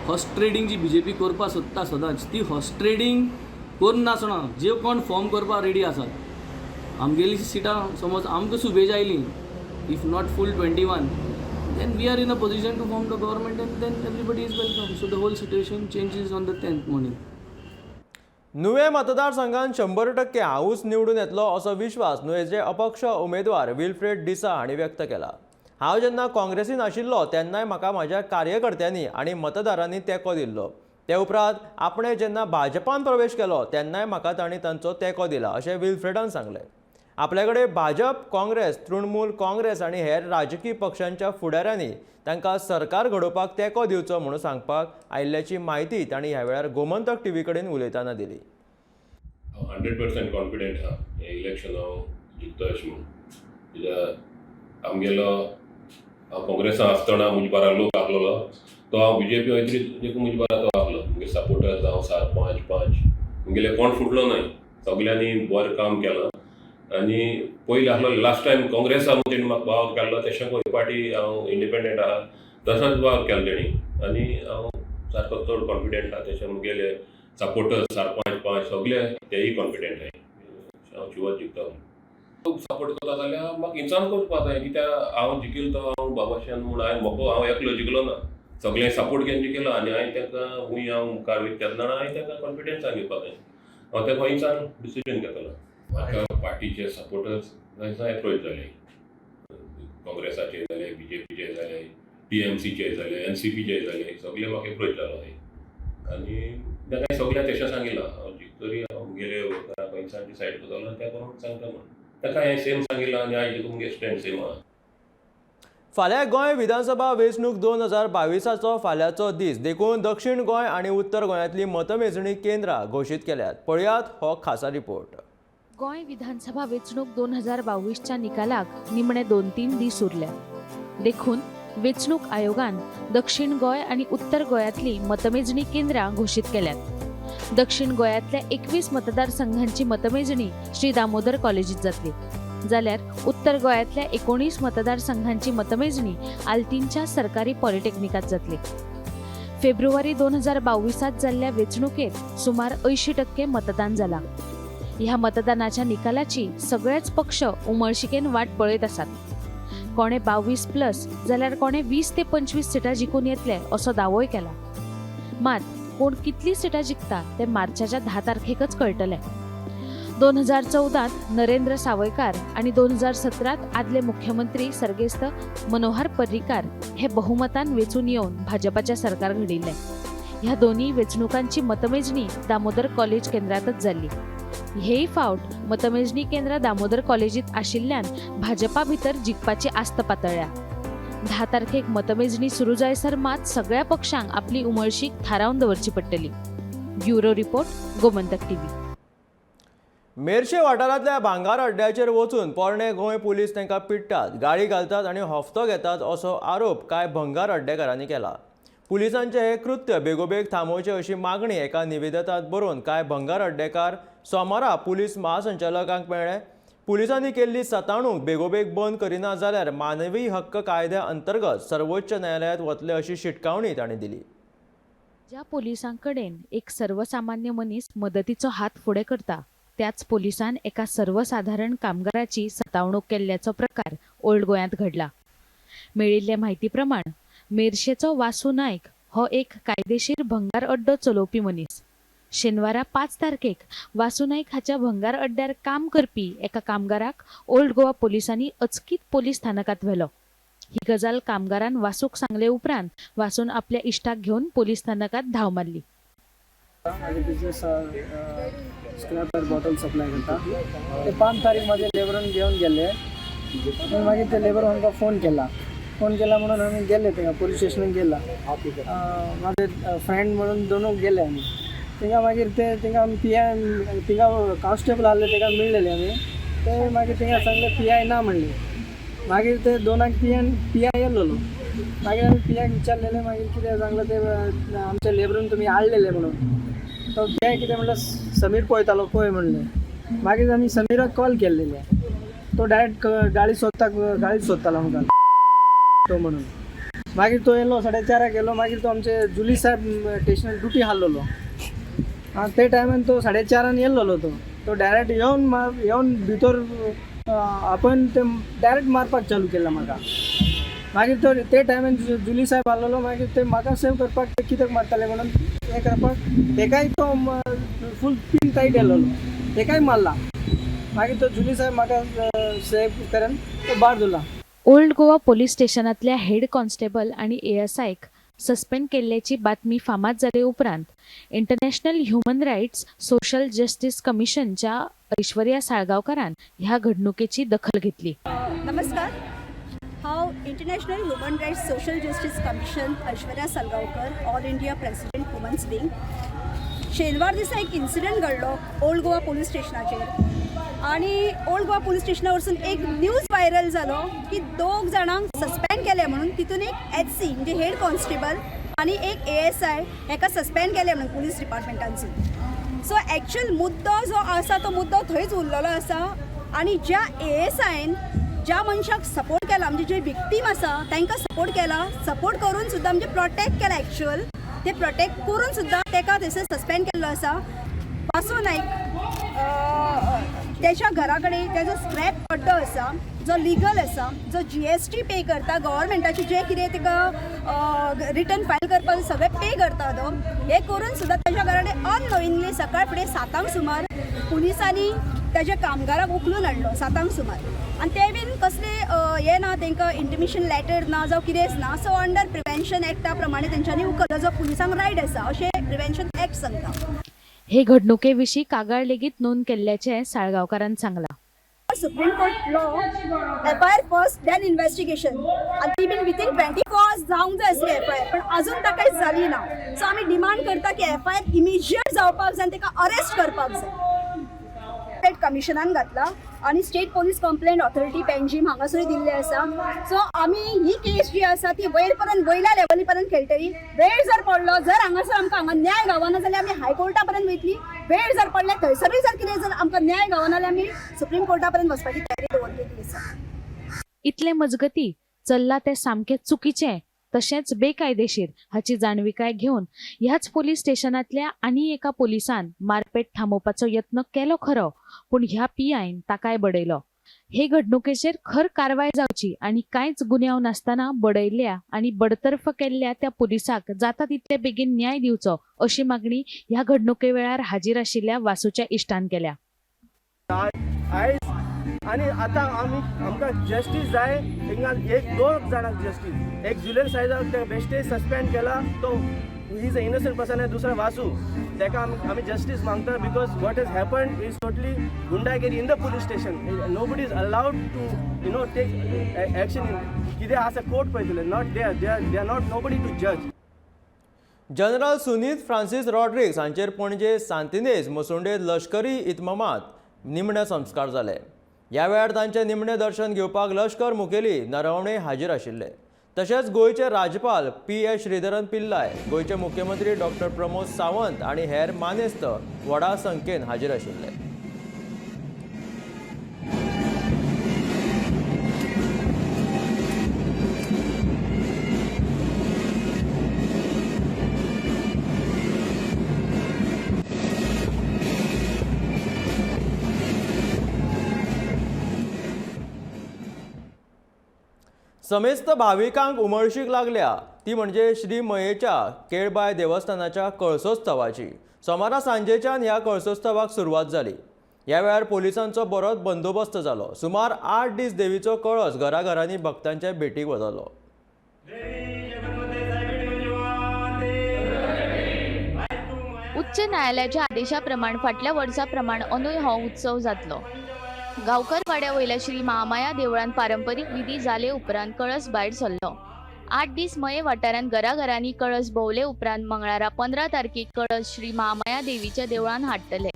horse trading G B J P करपाक सोदता सदांच, ती हॉर्स ट्रेडींग करनासतना जे कोण फॉर्म करपाक रेडी आसात, आमगेली सिटां समज आमकां सुबेज आयली, if not full 21, then we are in a position to form the government and then everybody is welcome. So the whole situation changes on the 10th morning.
Nuvem मतदारसंघात 100% हांवूच निवडून येतलो असो विश्वास नुवेंचे अपक्ष उमेदवार विल्फ्रेड डिसा हांणी व्यक्त केला. हांव जेन्ना काँग्रेसीन आशिल्लो तेन्नाय म्हाका म्हज्या कार्यकर्त्यांनी आनी मतदारांनी तेंको दिल्लो. ते उपरांत आपणे जेन्ना भाजपान प्रवेश केलो तेन्नाय म्हाका तांणी तांचो तेंको दिला अशें विल्फ्रेडान सांगलें. आपले कडेन भाजप, काँग्रेस, तृणमूल काँग्रेस आनी हेर राजकीय पक्षांच्या फुडाऱ्यांनी तांकां सरकार घडोवपाक तेंको दिवचो म्हणून सांगपाक आयिल्ल्याची म्हायती तांणी ह्या वेळार गोमंतक टीव्ही कडेन उलयतना दिली.
100% कॉन्फिडंट आहा हें इलेक्शन हांव जिखता अशें म्हणून. कित्याक आमगेलो हांव काँग्रेसान आसतना म्हजे बारा लोक आहलोलो तो हांव बी जे पी वयतरी देखून म्हजे बारा तो आहलो. म्हगे सपोर्टर्स हांव 7 5 5 म्हगेले कोण फुटलो न्हय, सगल्यांनी बरें काम केलां. आनी पयलीं आहलो लास्ट टायम काँग्रेसा तेणी म्हाका वावर केल्लो, तेशें हे पाटी हांव इंडिपेंडंट आहा तसोच वावर केलो तेणी आनी हांव सारको चड कॉन्फिडंट आहा. तशें म्हगेले सपोर्टर्स 4 5 5 सगळे तेय कॉन्फिडंट आहाय, हांव शुवर जिखता. लोक सपोर्ट करता जाल्यार म्हाका इन्सान करपा जाय, कित्याक हांव जिखलो तो हांव बाबाशान म्हूण हांवें म्हाका हांव एकलो जिखलो ना, सगळे सपोर्ट घेवन जिखलो आनी हांवें तांकां हूंय हांव मुखार वयता तेन्ना हांवें तांकां कॉन्फिडन्सान घेवपाक जाय, हांव ताका इन्सान डिसिजन घेतलो. म्हाका पार्टीचे सपोर्टर्स एप्रोच जाले, काँग्रेसाचे जाले, बी जे पीचे जाले, टी एम सीचे जाले, एन सी पीचे जाले, सगळे म्हाका एप्रोच जालो आनी ताका सगळ्यांक तशें सांगिलां हांव जिखतरी हांव म्हगेले वर्करांक खंयसान डिसायड करतलो आनी त्या प्रमाण सांगता म्हूण ताका हांवें सेम सांगिलां आनी आयज देखून म्हगे स्टँड सेम आहा.
फाल्यां गोंय विधानसभा वेंचणूक 2022चो फाल्यांचो दीस देखून दक्षिण गोंय आनी उत्तर गोंयांतली मतमेजणी केंद्रां घोशीत केल्यात. पळयात हो खासा रिपोर्ट.
गोंय विधानसभा वेंचणूक 2022च्या निकालाक निमणे 2-3 दीस उरल्या, देखून वेंचणूक आयोगान दक्षिण गोंय आनी उत्तर गोंयांतली मतमेजणी केंद्रां घोशीत केल्यात. दक्षिण गोंयांतल्या 21 मतदारसंघांची मतमेजणी श्री दामोदर कॉलेजीत जातली, जाल्यार उत्तर गोंयांतल्या 19 मतदारसंघांची मतमेजणी आल्तीनच्या सरकारी पॉलिटेक्निकात जातली. फेब्रुवारी 2022 जाल्ल्या वेंचणुकेत सुमार 80% मतदान जाला. ह्या मतदानाच्या निकालाची सगळेच पक्ष उमळशिकेन वाट पळयत आसात. कोणे 22+ जाल्यार कोणे 20 ते 25 सिटां जिखून येतले असो दावोय केला. मात कोण कितली सिटां जिखता ते मार्चाच्या 10 तारखेकच कळटलें. 2014 नरेंद्र सावयकार आनी 2017 आदले मुख्यमंत्री सर्गेस्त मनोहर पर्रीकार हे बहुमतान वेंचून येवन भाजपाच्या सरकार घडयिल्लें. ह्या दोनूय वेंचणुकांची मतमेजणी दामोदर कॉलेज केंद्रांतच जाल्ली. हेय फावट मतमेजणी केंद्रां दामोदर कॉलेजीत आशिल्ल्यान भाजपा भितर जिखपाची आस्त पातळ्ळ्या. 10 तारखेक मतमेजणी सुरू जायसर मात सगळ्या पक्षांक आपली उमळशीक थारावन दवरची पडटली. Bureau report, Gomantak TV.
Merces वाठारांतल्या भांगार अड्ड्याचेर वचून पोरणे गोंय पुलीस तांकां पिडटात, गाळी घालतात आनी हफ्तो घेतात असो आरोप कांय भंगार अड्डेकारांनी केला. पुलिसांचें हें कृत्य बेगोबेग थांबोवचें अशी मागणी एका निवेदनांत बरोवन कांय भंगार अड्डेकार सोमारा पुलीस महासंचालकांक मेळ्ळे. पुलिसांनी केल्ली सतावणूक बेगोबेग बंद करिना जाल्यार मानवी हक्क कायद्या अंतर्गत सर्वोच्च न्यायालयांत वतले अशी शिटकावणी तांणी दिली.
ज्या पोलिसांकडेन एक सर्वसामान्य मनीस मदतीचो हात फुडें करता त्याच पोलिसान एका सर्वसाधारण कामगाराची सतावणूक केल्ल्याचो प्रकार ओल्ड गोंयांत घडला. मेळिल्ले म्हायती प्रमाण मेरशेचो वासू नायक हो एक कायदेशीर भंगार अड्डो चलोवपी मनीस. शेनवारा 5 तारखेक वासू नायक हाच्या भंगार अड्ड्यार काम करपी एका कामगाराक ओल्ड गोवा पोलिसांनी अचकीत पोलीस स्थानकात व्हेलो. ही गजाल कामगारान वासूक सांगले उपरांत वासून आपल्या इश्टाक घेवन पोलीस स्थानकात धांव मारली.
स्क्रॅपर बॉटल सप्लाय करता. ते 5 तारीख म्हाजे लेबरान घेवन गेले. मागीर ते लेबर आमकां फोन केला. फोन केला म्हणून आमी गेले थिंगा पोलीस स्टेशनाक गेला. म्हाजे फ्रेंड म्हणून दोनूय गेले आमी थिंगा. मागीर ते थिंगा आमी पी I थिंगा कॉन्स्टेबल आहले तेका मेळ्ळेले आमी. ते मागीर थिंगा सांगले पी I ना म्हणले. मागीर ते दोनाक पी I येयल्लो. मागीर आमी पी आयक विचारलेले. मागीर कितें सांगलें ते आमच्या लेबरून तुमी हाडलेले म्हणून. तो पी I कितें म्हणलें समीर पळयतालो पळय म्हणलें. मागीर आमी समीराक कॉल केल्लेले. तो डायरेक्ट गाळी सोदतालो आमकां तो म्हणून. मागीर तो येयलो 4:30 येयलो. मागीर तो आमचे जुली साहेब स्टेशनार ड्युटी आहलोलो. ते टायमान तो 4:30 येयल्लो. तो डायरेक्ट येवन भितर आपण ते डायरेक्ट मारपाक चालू केला म्हाका. मागीर तो ते टायमान जुली साहेब आहलोलो. मागीर ते म्हाका सेव करपाक ते कित्याक मारताले म्हणून हें करपाक तेकाय तो फूल पिन टायट येयल्लो तेकाय मारला. मागीर तो जुली साहेब म्हाका सेव करून तो बार धरला.
ओल्ड गोवा पोलीस स्टेशनांतल्या हेड कॉन्स्टेबल आनी एएसआयक सस्पेंड केल्ल्याची बातमी फामाद जाले उपरांत international human rights social justice कमिशनच्या Aishwarya साळगांवकारान ह्या घडणुकेची दखल घेतली.
नमस्कार, हांव international human rights social justice commission Aishwarya Salgaonkar, all India president women's wing. शेनवार दिसा एक इन्सिडंट घडलो ओल्ड गोवा पोलीस स्टेशनाचेर आनी ओल्ड गोवा पोलीस स्टेशना वरसून एक न्यूज व्हायरल जालो की 2 जाणांक सस्पेंड केले म्हणून. तितून एक एच सी म्हणजे हेड कॉन्स्टेबल आनी एक ए एस I हेका सस्पेंड केले म्हणून पुलीस डिपार्टमेंटानसून. सो एक्चुअल मुद्दो जो आसा तो मुद्दो थंयच उरलेलो आसा. आनी ज्या ए एस आयन ज्या मनशाक सपोर्ट केला म्हणजे जे विक्टीम आसा तांकां सपोर्ट केला, सपोर्ट करून सुद्दां म्हणजे प्रोटेक्ट केला, एक्चुअल ते प्रोटेक्ट करून सुद्दां ताका थंयसर सस्पेंड केल्लो आसा. वासू नायक त्याच्या घरा कडेन ताजो स्क्रॅप अड्डो आसा जो लिगल आसा, जो GST पे करता, गव्हर्मेंटाचे जे कितें ताका रिटर्न फायल करपाक सगळें पे करता तो. हें करून सुद्दां ताच्या घरा कडेन अननोइंगली सकाळ फुडें 7 सुमार पुलिसांनी ताच्या कामगाराक उखलून हाडलो 7 सुमार. आनी ते बीन कसले हें ना, तांकां इंटिमेशन लॅटर ना जावं कितेंच ना. सो अंडर प्रिवेन्शन एक्टा प्रमाणे तेंच्यांनी उखल्लो जो पुलिसांक रायट आसा अशें प्रिवेन्शन एक्ट सांगता.
हे घडणुके विशीं कागाळ लेगीत नोंद केल्ल्याचें साळगांवकारान सांगलां.
Supreme court law FIR first then investigation आनी ती बीन विथीन 24 आवर्स जावंक जाय आसली एफआयआर, पण अजून ताका कांयच जाली ना. सो आमी डिमांड करता की एफआयआर इमिजिएट जावपाक जाय आनी ताका अरेस्ट करपाक जाय. स्टेट कमिशनान घातला आनी state police complaint authority Panjim हांगासरूय दिल्लें आसा. सो आमी ही केस जी आसा ती वयर पर्यंत वयल्या लेवली पर्यंत खेळटली. वेळ जर पडलो जर हांगासर आमकां हांगा न्याय गावना जाल्यार आमी हायकोर्टा पर्यंत वयतली. वेळ जर पडले थंयसरूय जर कितें जर आमकां न्याय गावना जाल्यार आमी सुप्रीम कोर्टा पर्यंत वचपाची तयारी दवरलेली आसा.
इतले मजगती चल्ला तें सामकें चुकीचें तशेंच बेकायदेशीर हाची जाणविकाय घेवन ह्याच पोलीस स्टेशनांतल्या आनी एका पोलिसान मारपेट थांबोवपाचो यत्न केलो खरो, पूण ह्या पीआयन ताकाय बडयलो. हे घडणुकेचेर खर कारवाय जावची आनी कांयच गुन्यांव नासतना बडयल्ल्या आनी बडतर्फ केल्ल्या त्या पोलिसाक जाता तितले बेगीन न्याय दिवचो अशी मागणी ह्या घडणुके वेळार हाजीर आशिल्ल्या वासूच्या इश्टान केल्या.
आयज आनी आतां आमी आमकां जस्टीस जाय. हिंगा एक 2 जाणांक जस्टीस, एक जुलियन सायजाक ते बेश्टे सस्पेंड केला, तो he is a innocent person, आनी दुसरो वासू ताका आमी जस्टीस मागता. Because what has happened is totally गुंडागिरी in the police station. Nobody is allowed to you know take action. कितें आसा कोर्ट पळयतले, not they are not nobody to जज.
जनरल सुनीत फ्रांसीस रॉड्रिग्स हांचेर पणजे सांतिनेज मसुंडेत लश्करी इतमामात निमणे संस्कार जाले. ह्या वेळार तांचें निमणें दर्शन घेवपाक लश्कर मुखेली नरवणे हाजीर आशिल्ले. तशेंच गोंयचे राज्यपाल पी.एस. श्रीधरन पिल्लाय, गोंयचे मुख्यमंत्री डॉक्टर प्रमोद सावंत आनी हेर मानेस्त व्हडा संख्येन हाजीर आशिल्ले. समेस्त भाविकांक उमळशीक लागल्या ती म्हणजे श्री मयेच्या केळबाय देवस्थानाच्या कळसोत्सवाची. सोमारा सांजेच्यान ह्या कळसोत्सवाक सुरवात जाली. ह्या वेळार पोलिसांचो बरोच बंदोबस्त जालो. सुमार 8 दीस देवीचो कळस घराघरांनी भक्तांच्या भेटीक वतालो.
उच्च न्यायालयाच्या आदेशा प्रमाण फाटल्या वर्सा प्रमाण अंदूय हो उत्सव जातलो. गांवकर वाड्या वयल्या श्री महामाया देवळान पारंपरीक विधी जाले उपरांत कळस भायर सरलो. 8 दीस मये वाठारांत घराघरांनी कळस भोंवले उपरांत मंगळारा 15 तारखेक कळस श्री महामाया देवीच्या देवळान हाडटले.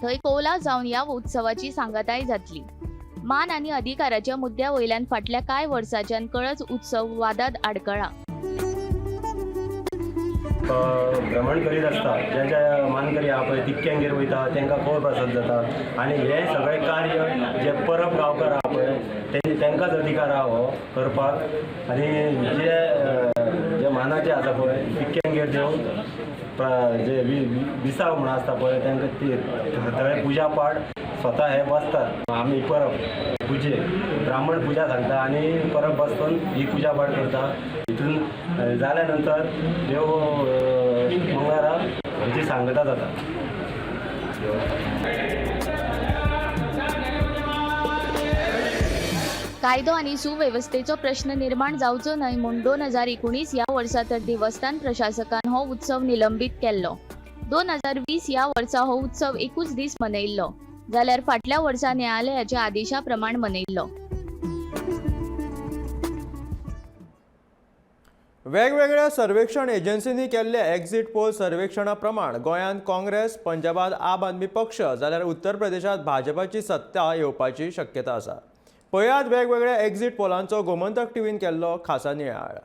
थंय कोवला जावन ह्या उत्सवाची सांगाताय जातली. मान आनी अधिकाराच्या मुद्द्या वयल्यान फाटल्या कांय वर्सांच्यान कळस उत्सव वादात आडकळा.
भ्रमण करीत आसता ज्यांच्या मानकरी आहा पळय तिक्क्यांगेर वयता तांकां कोर प्रसाद जाता आनी हें सगळें कार्य जे परब गांवकार आहा पळय तांकांच अधिकार आहा हो करपाक. आनी जे जे मानाचे आसा पळय तिक्क्यांगेर देव जे विसाव म्हणून आसता पळय तांकां ती थंय पुजा पाठ स्वता हे बसतात. आमी परब पुजे ब्राह्मण पुजा सांगता आनी परब बसून ही पुजा पाठ करता. हितून जाल्या नंतर देव मंगळारा हेची सांगता जाता.
कायदो आनी सुवेवस्थेचो प्रश्न निर्माण जावचो न्हय म्हूण 2019 ह्या वर्सा तर देवस्थान प्रशासकान हो उत्सव निलंबीत केल्लो. 2020 ह्या वर्सा हो उत्सव एकूच दीस मनयल्लो, जाल्यार फाटल्या वर्सा न्यायालयाच्या आदेशा प्रमाण मनयल्लो.
वेगवेगळ्या सर्वेक्षण एजन्सींनी केल्ल्या एक्झिट पोल सर्वेक्षणा प्रमाण गोंयांत काँग्रेस, पंजाबात आम आदमी पक्ष जाल्यार उत्तर प्रदेशांत भाजपाची सत्ता येवपाची शक्यता आसा. पळयात वेगवेगळ्या एक्झिट पोलांचो गोमंतक टीव्हीन केल्लो खासा नियाळ.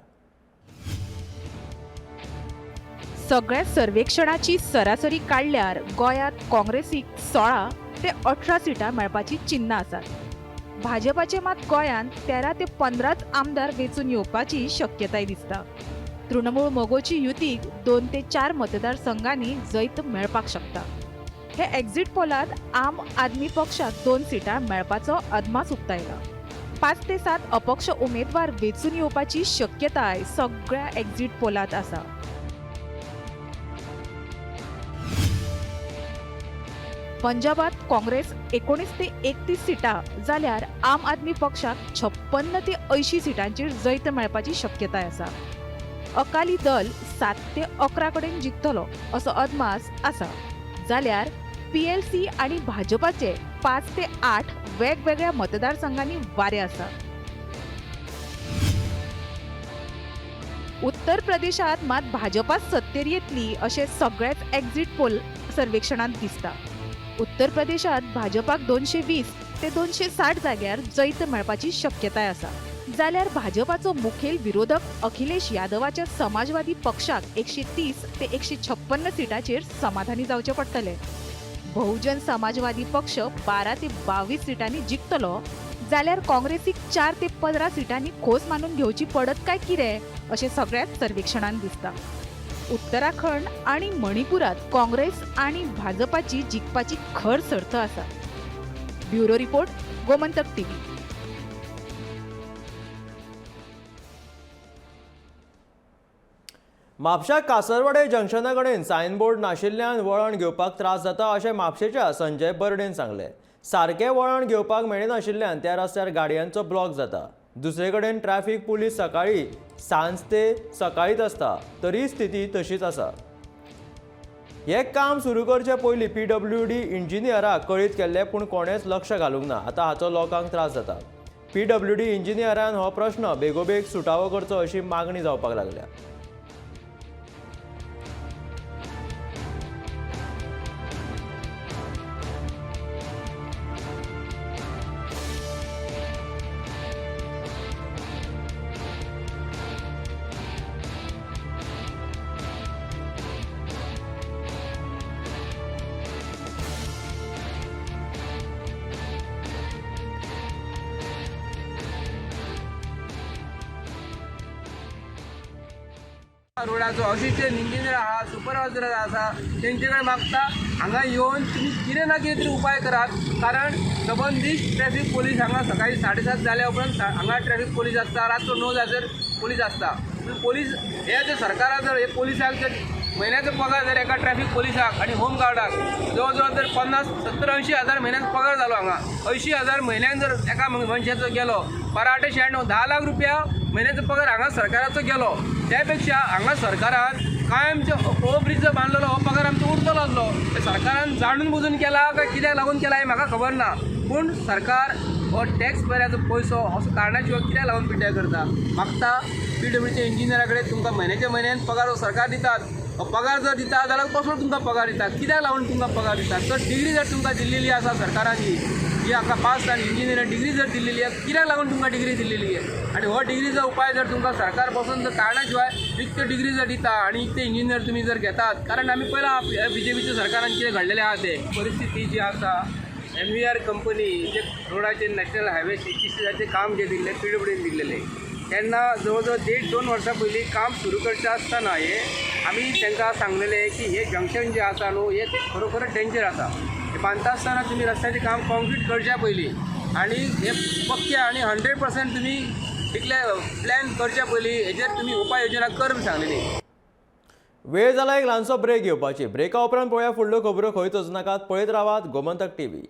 सगळ्या सर्वेक्षणाची सरासरी काडल्यार गोंयांत काँग्रेसीक 16 ते 18 सिटां मेळपाची चिन्नां आसात. भाजपाचे मात गोंयांत 13 ते 15 आमदार वेंचून येवपाची शक्यताय दिसता. तृणमूळ मगोची युतीक 2 ते 4 मतदारसंघांनी जैत मेळपाक शकता. हे एक्झिट पोलांत आम आदमी पक्षाक 2 सिटां मेळपाचो अदमास उक्तायला. 5 ते 7 अपक्ष उमेदवार वेंचून येवपाची शक्यताय सगळ्या एक्झिट पोलांत आसा. पंजाबात काँग्रेस 19 ते 31 सिटां जाल्यार आम आदमी पक्षाक 56 ते 80 सिटांचेर जैत मेळपाची शक्यताय आसा. अकाली दल 7 ते 11 कडेन जिखतलो असो अदमास आसा, जाल्यार PLC आनी भाजपाचे 5 ते 8 वेगवेगळ्या मतदारसंघांनी वारें आसा. उत्तर प्रदेशांत मात भाजपा सत्तेर येतली अशें सगळ्याच एक्झिट पोल सर्वेक्षणांत दिसता. उत्तर प्रदेशांत भाजपाक 220 ते 260 जाग्यार जैत मेळपाची शक्यताय आसा, जाल्यार भाजपाचो मुखेल विरोधक अखिलेश यादवाच्या समाजवादी पक्षाक 130 ते 156 सिटांचेर समाधानी जावचें पडटलें. बहुजन समाजवादी पक्ष 12 ते 22 सिटांनी जिखतलो, जाल्यार काँग्रेसीक 4 ते 15 सिटांनी खोस मानून घेवची पडत काय कितें अशें सगळ्याच सर्वेक्षणांत दिसता. उत्तराखंड आनी मणिपुरात काँग्रेस आनी भाजपाची जिखपाची खर सर्त आसा. Bureau report, Gomantak TV.
म्हापशा कासरवाडे जंक्शना कडेन सायनबोर्ड नाशिल्ल्यान वळण घेवपाक त्रास जाता अशें म्हापशेच्या संजय बर्डेन सांगलें. सारकें वळण घेवपाक मेळनाशिल्ल्यान त्या रस्त्यार गाडयांचो ब्लॉक जाता. दुसरे कडेन ट्रॅफिक पुलीस सकाळी सांज ते सकाळीच आसता, तरी स्थिती तशीच आसा. हें काम सुरू करचे पयलीं PWD इंजिनियराक कळीत केल्लें, पूण कोणेंच लक्ष घालूंक ना. आतां हाचो लोकांक त्रास जाता. PWD इंजिनियरान हो प्रश्न बेगोबेग सुटावो करचो अशी मागणी जावपाक लागल्या.
रोडाचो असिस्टंट इंजिनियर आहा, सुपरवायझर आसा, तेंचे कडेन मागता हांगा येवन तुमी कितें ना कितें तरी उपाय करात, कारण सबंदीश ट्रॅफीक पोलीस हांगा सकाळी 7:30 जाल्या उपरांत हांगा ट्रॅफीक पोलीस आसता, रातचो 9 जायसर पोलीस आसता. पोलीस हे जर सरकारान जर हे पोलिसांक जर म्हयन्याचो पगार जर एका ट्रॅफीक पोलिसाक आनी होम गार्डाक जवळ जवळ जर 50, 70, 80 हजार म्हयन्याचो पगार जालो, हांगा 80 हजार म्हयन्यान जर एका मनशाचो गेलो, 12 8 96, 10 लाख रुपया म्हयन्याचो पगार हांगा सरकाराचो गेलो. त्या पेक्षा हांगा सरकारान कायमचो हो ब्रिज बांदलेलो हो पगार आमचो उरतलो आसलो. सरकारान जाणून बुजून केला काय कित्याक लागून केला हें म्हाका खबर ना, पूण सरकार हो टॅक्स पेयराचो पयसो असो कारणा शिवाय कित्याक लागून पिड्ड्यार करता. मागता पीडब्ल्यूडीच्या इंजिनियरा कडेन तुमकां म्हयन्याच्या म्हयन्यान पगार हो सरकार दितात, हो पगार जर दिता जाल्यार कसलो तुमकां पगार दिता, कित्याक लागून तुमकां पगार दिता? तर डिग्री जर तुमकां दिल्लेली आसा सरकारान जी हाका पास जावन इंजिनियर डिग्री जर दिल्लेली आसा, कित्याक लागून तुमकां डिग्री दिल्लेली आसा? आनी हो डिग्रीचो उपाय जर तुमकां सरकार बसून जर कारणा शिवाय इतक्यो डिग्री जर दिता आनी इतके इंजिनियर तुमी जर घेतात, कारण आमी पळयलां बीजेपीच्या सरकारान कितें घडलेलें आसा तें. परिस्थिती जी आसा, एमवीआर कंपनी जे रोडाचे नॅशनल हायवे 36 काम जे दिल्लें पीडब्ल्यूडीन दिल्लेलें, तेन्ना जवळ जवळ 1.5-2 वर्सां पयलीं काम सुरू करचें आसतना हे आमी तांकां सांगलेलें की हे जंक्शन जें आसा न्हू हे खरोखर डेंजर आसा, हे बांदता आसतना तुमी रस्त्याचें काम कॉन्क्रीट करच्या पयलीं आनी हे पक्के आनी 100% तुमी इतले प्लॅन करच्या पयलीं हेजेर तुमी उपाय योजना कर म्हूण सांगलेली.
वेळ जाला एक ल्हानसो ब्रेक घेवपाची. ब्रेका उपरांत पळोवया फुडल्यो खबरो. खंयच वचनाकात, पळयत रावात गोमंतक टीव्ही.